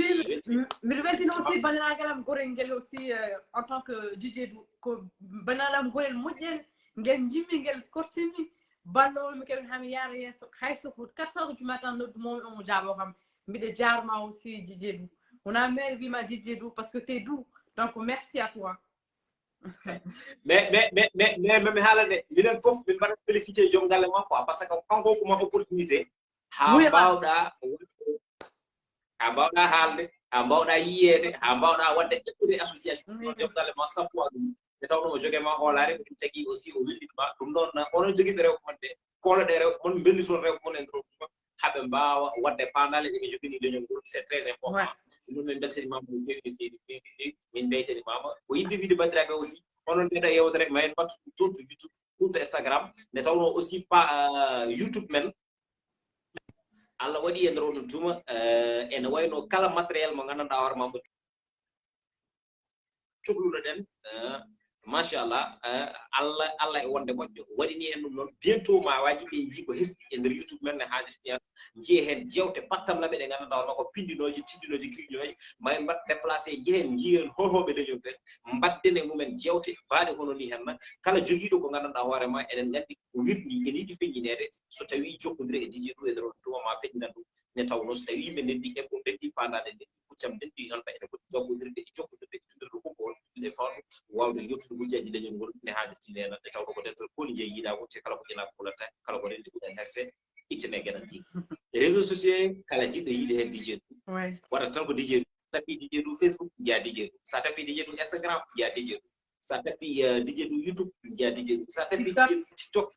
wima mbiɗo weltina aussi bandiragal am gorel ngel aussi en tant que Didier Dou, ko bandiragal am gorel moƴƴel ngel jimmi ngel kortimi. Ballo mi keɓen hami yaara yeeso hay so ko quatre heures du matin noddu momi omo jaabo kam. Mbiɗa jarma aussi Didier Dou, wona maire wima Didier Dou parce que t'es doux, donc merci à toi. Mais mais mais mais mais mais mi haalande minen fof min mbaɗa félicité joom galle ma quoi, parce que kanko ko ma opportunité ha mbawɗa ha mbawɗa haalde, ha mbawɗa yiyede, ha mbawɗa wadde ƴeɓɓude association ɗo joom galle ma sappo a ɗum. Nde tawno o jogue ma hoolare ko ɗum tagi aussi o wellit ma ɗum ɗon. Onon jogiɓe rewɓe mon ɓe koloɗe rewɓe mon belli toon rewɓe mon e nder haɓe mbawa wadde pandale ɗeɓe jogini leñol ngol, c'est très important. Ɗum ɗon min beltanimama no fewi no fewi no fewi no fewi. Min mbeytanimama ko yidde wiide bandiraɓe aussi onon ɓeɗo yewtere ma en mbattu ɗum toon to YouTube, toon to Instagram. Nde tawno aussi pa YouTube men Allah waɗi e nder oɗon tuma ene wayno kala matériel mo gandanɗa hoore ma mo coklunoɗen. Machallah. Allah Allah e wonde moƴƴo waɗini en ɗum noon bientôt ma waji ɓe jii ko hesɗi e nder YouTube men ne haadirti hen. Jiye hen jewte pattamlaɓe ɗe gandanɗa hoore ma ko pindinoje tiddinoje kirƴinoje ma en mbaɗ déplacé jiye hen jiye hen hohoɓe leñol ɓen mbadden e mumen jewte baɗe hono ni henna. Kala jogiiɗo ko gandanɗa hoore ma eɗen gandi ko wirni ene yiɗi feññinede so tawi jokkodire e Didier Dou e nder on tuma ma feññinan ɗum. Nde tawno so tawi yimɓe ndenndi eɓɓo ndenndi pandaɗe ndenndi kuccam ndenndi hol mba ene foti jokkodirde e jokkodirde e tundirde ko ko e fawde wawde yettude hujjaji leñol ngol ne haadirti nena nde tawno ko dental koli jeyi yiɗa ko te kala ko ƴena ko lata kala ko rendi ko herse ittene gueɗal ti. Réseaux sociaux kala jiɗɗo yiide hen Didier Dou waɗat tan ko Didier Dou, tapi Didier Dou Facebook jiya Didier Dou, sa tapi Didier Dou Instagram jiya Didier Dou, sa tapi Didier Dou YouTube jiya Didier Dou, sa tapi Didier Dou TikTok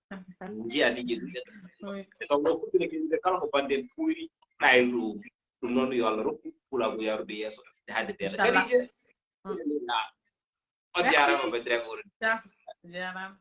jiya Didier Dou. E taw no fuɗɗira kewide kala ko banden puuri ɗayru ɗum noon yo Allah rokku pulaagu yarude yeeso e haadirde Kadija. On jarama bandiraɓe woni. Jarama.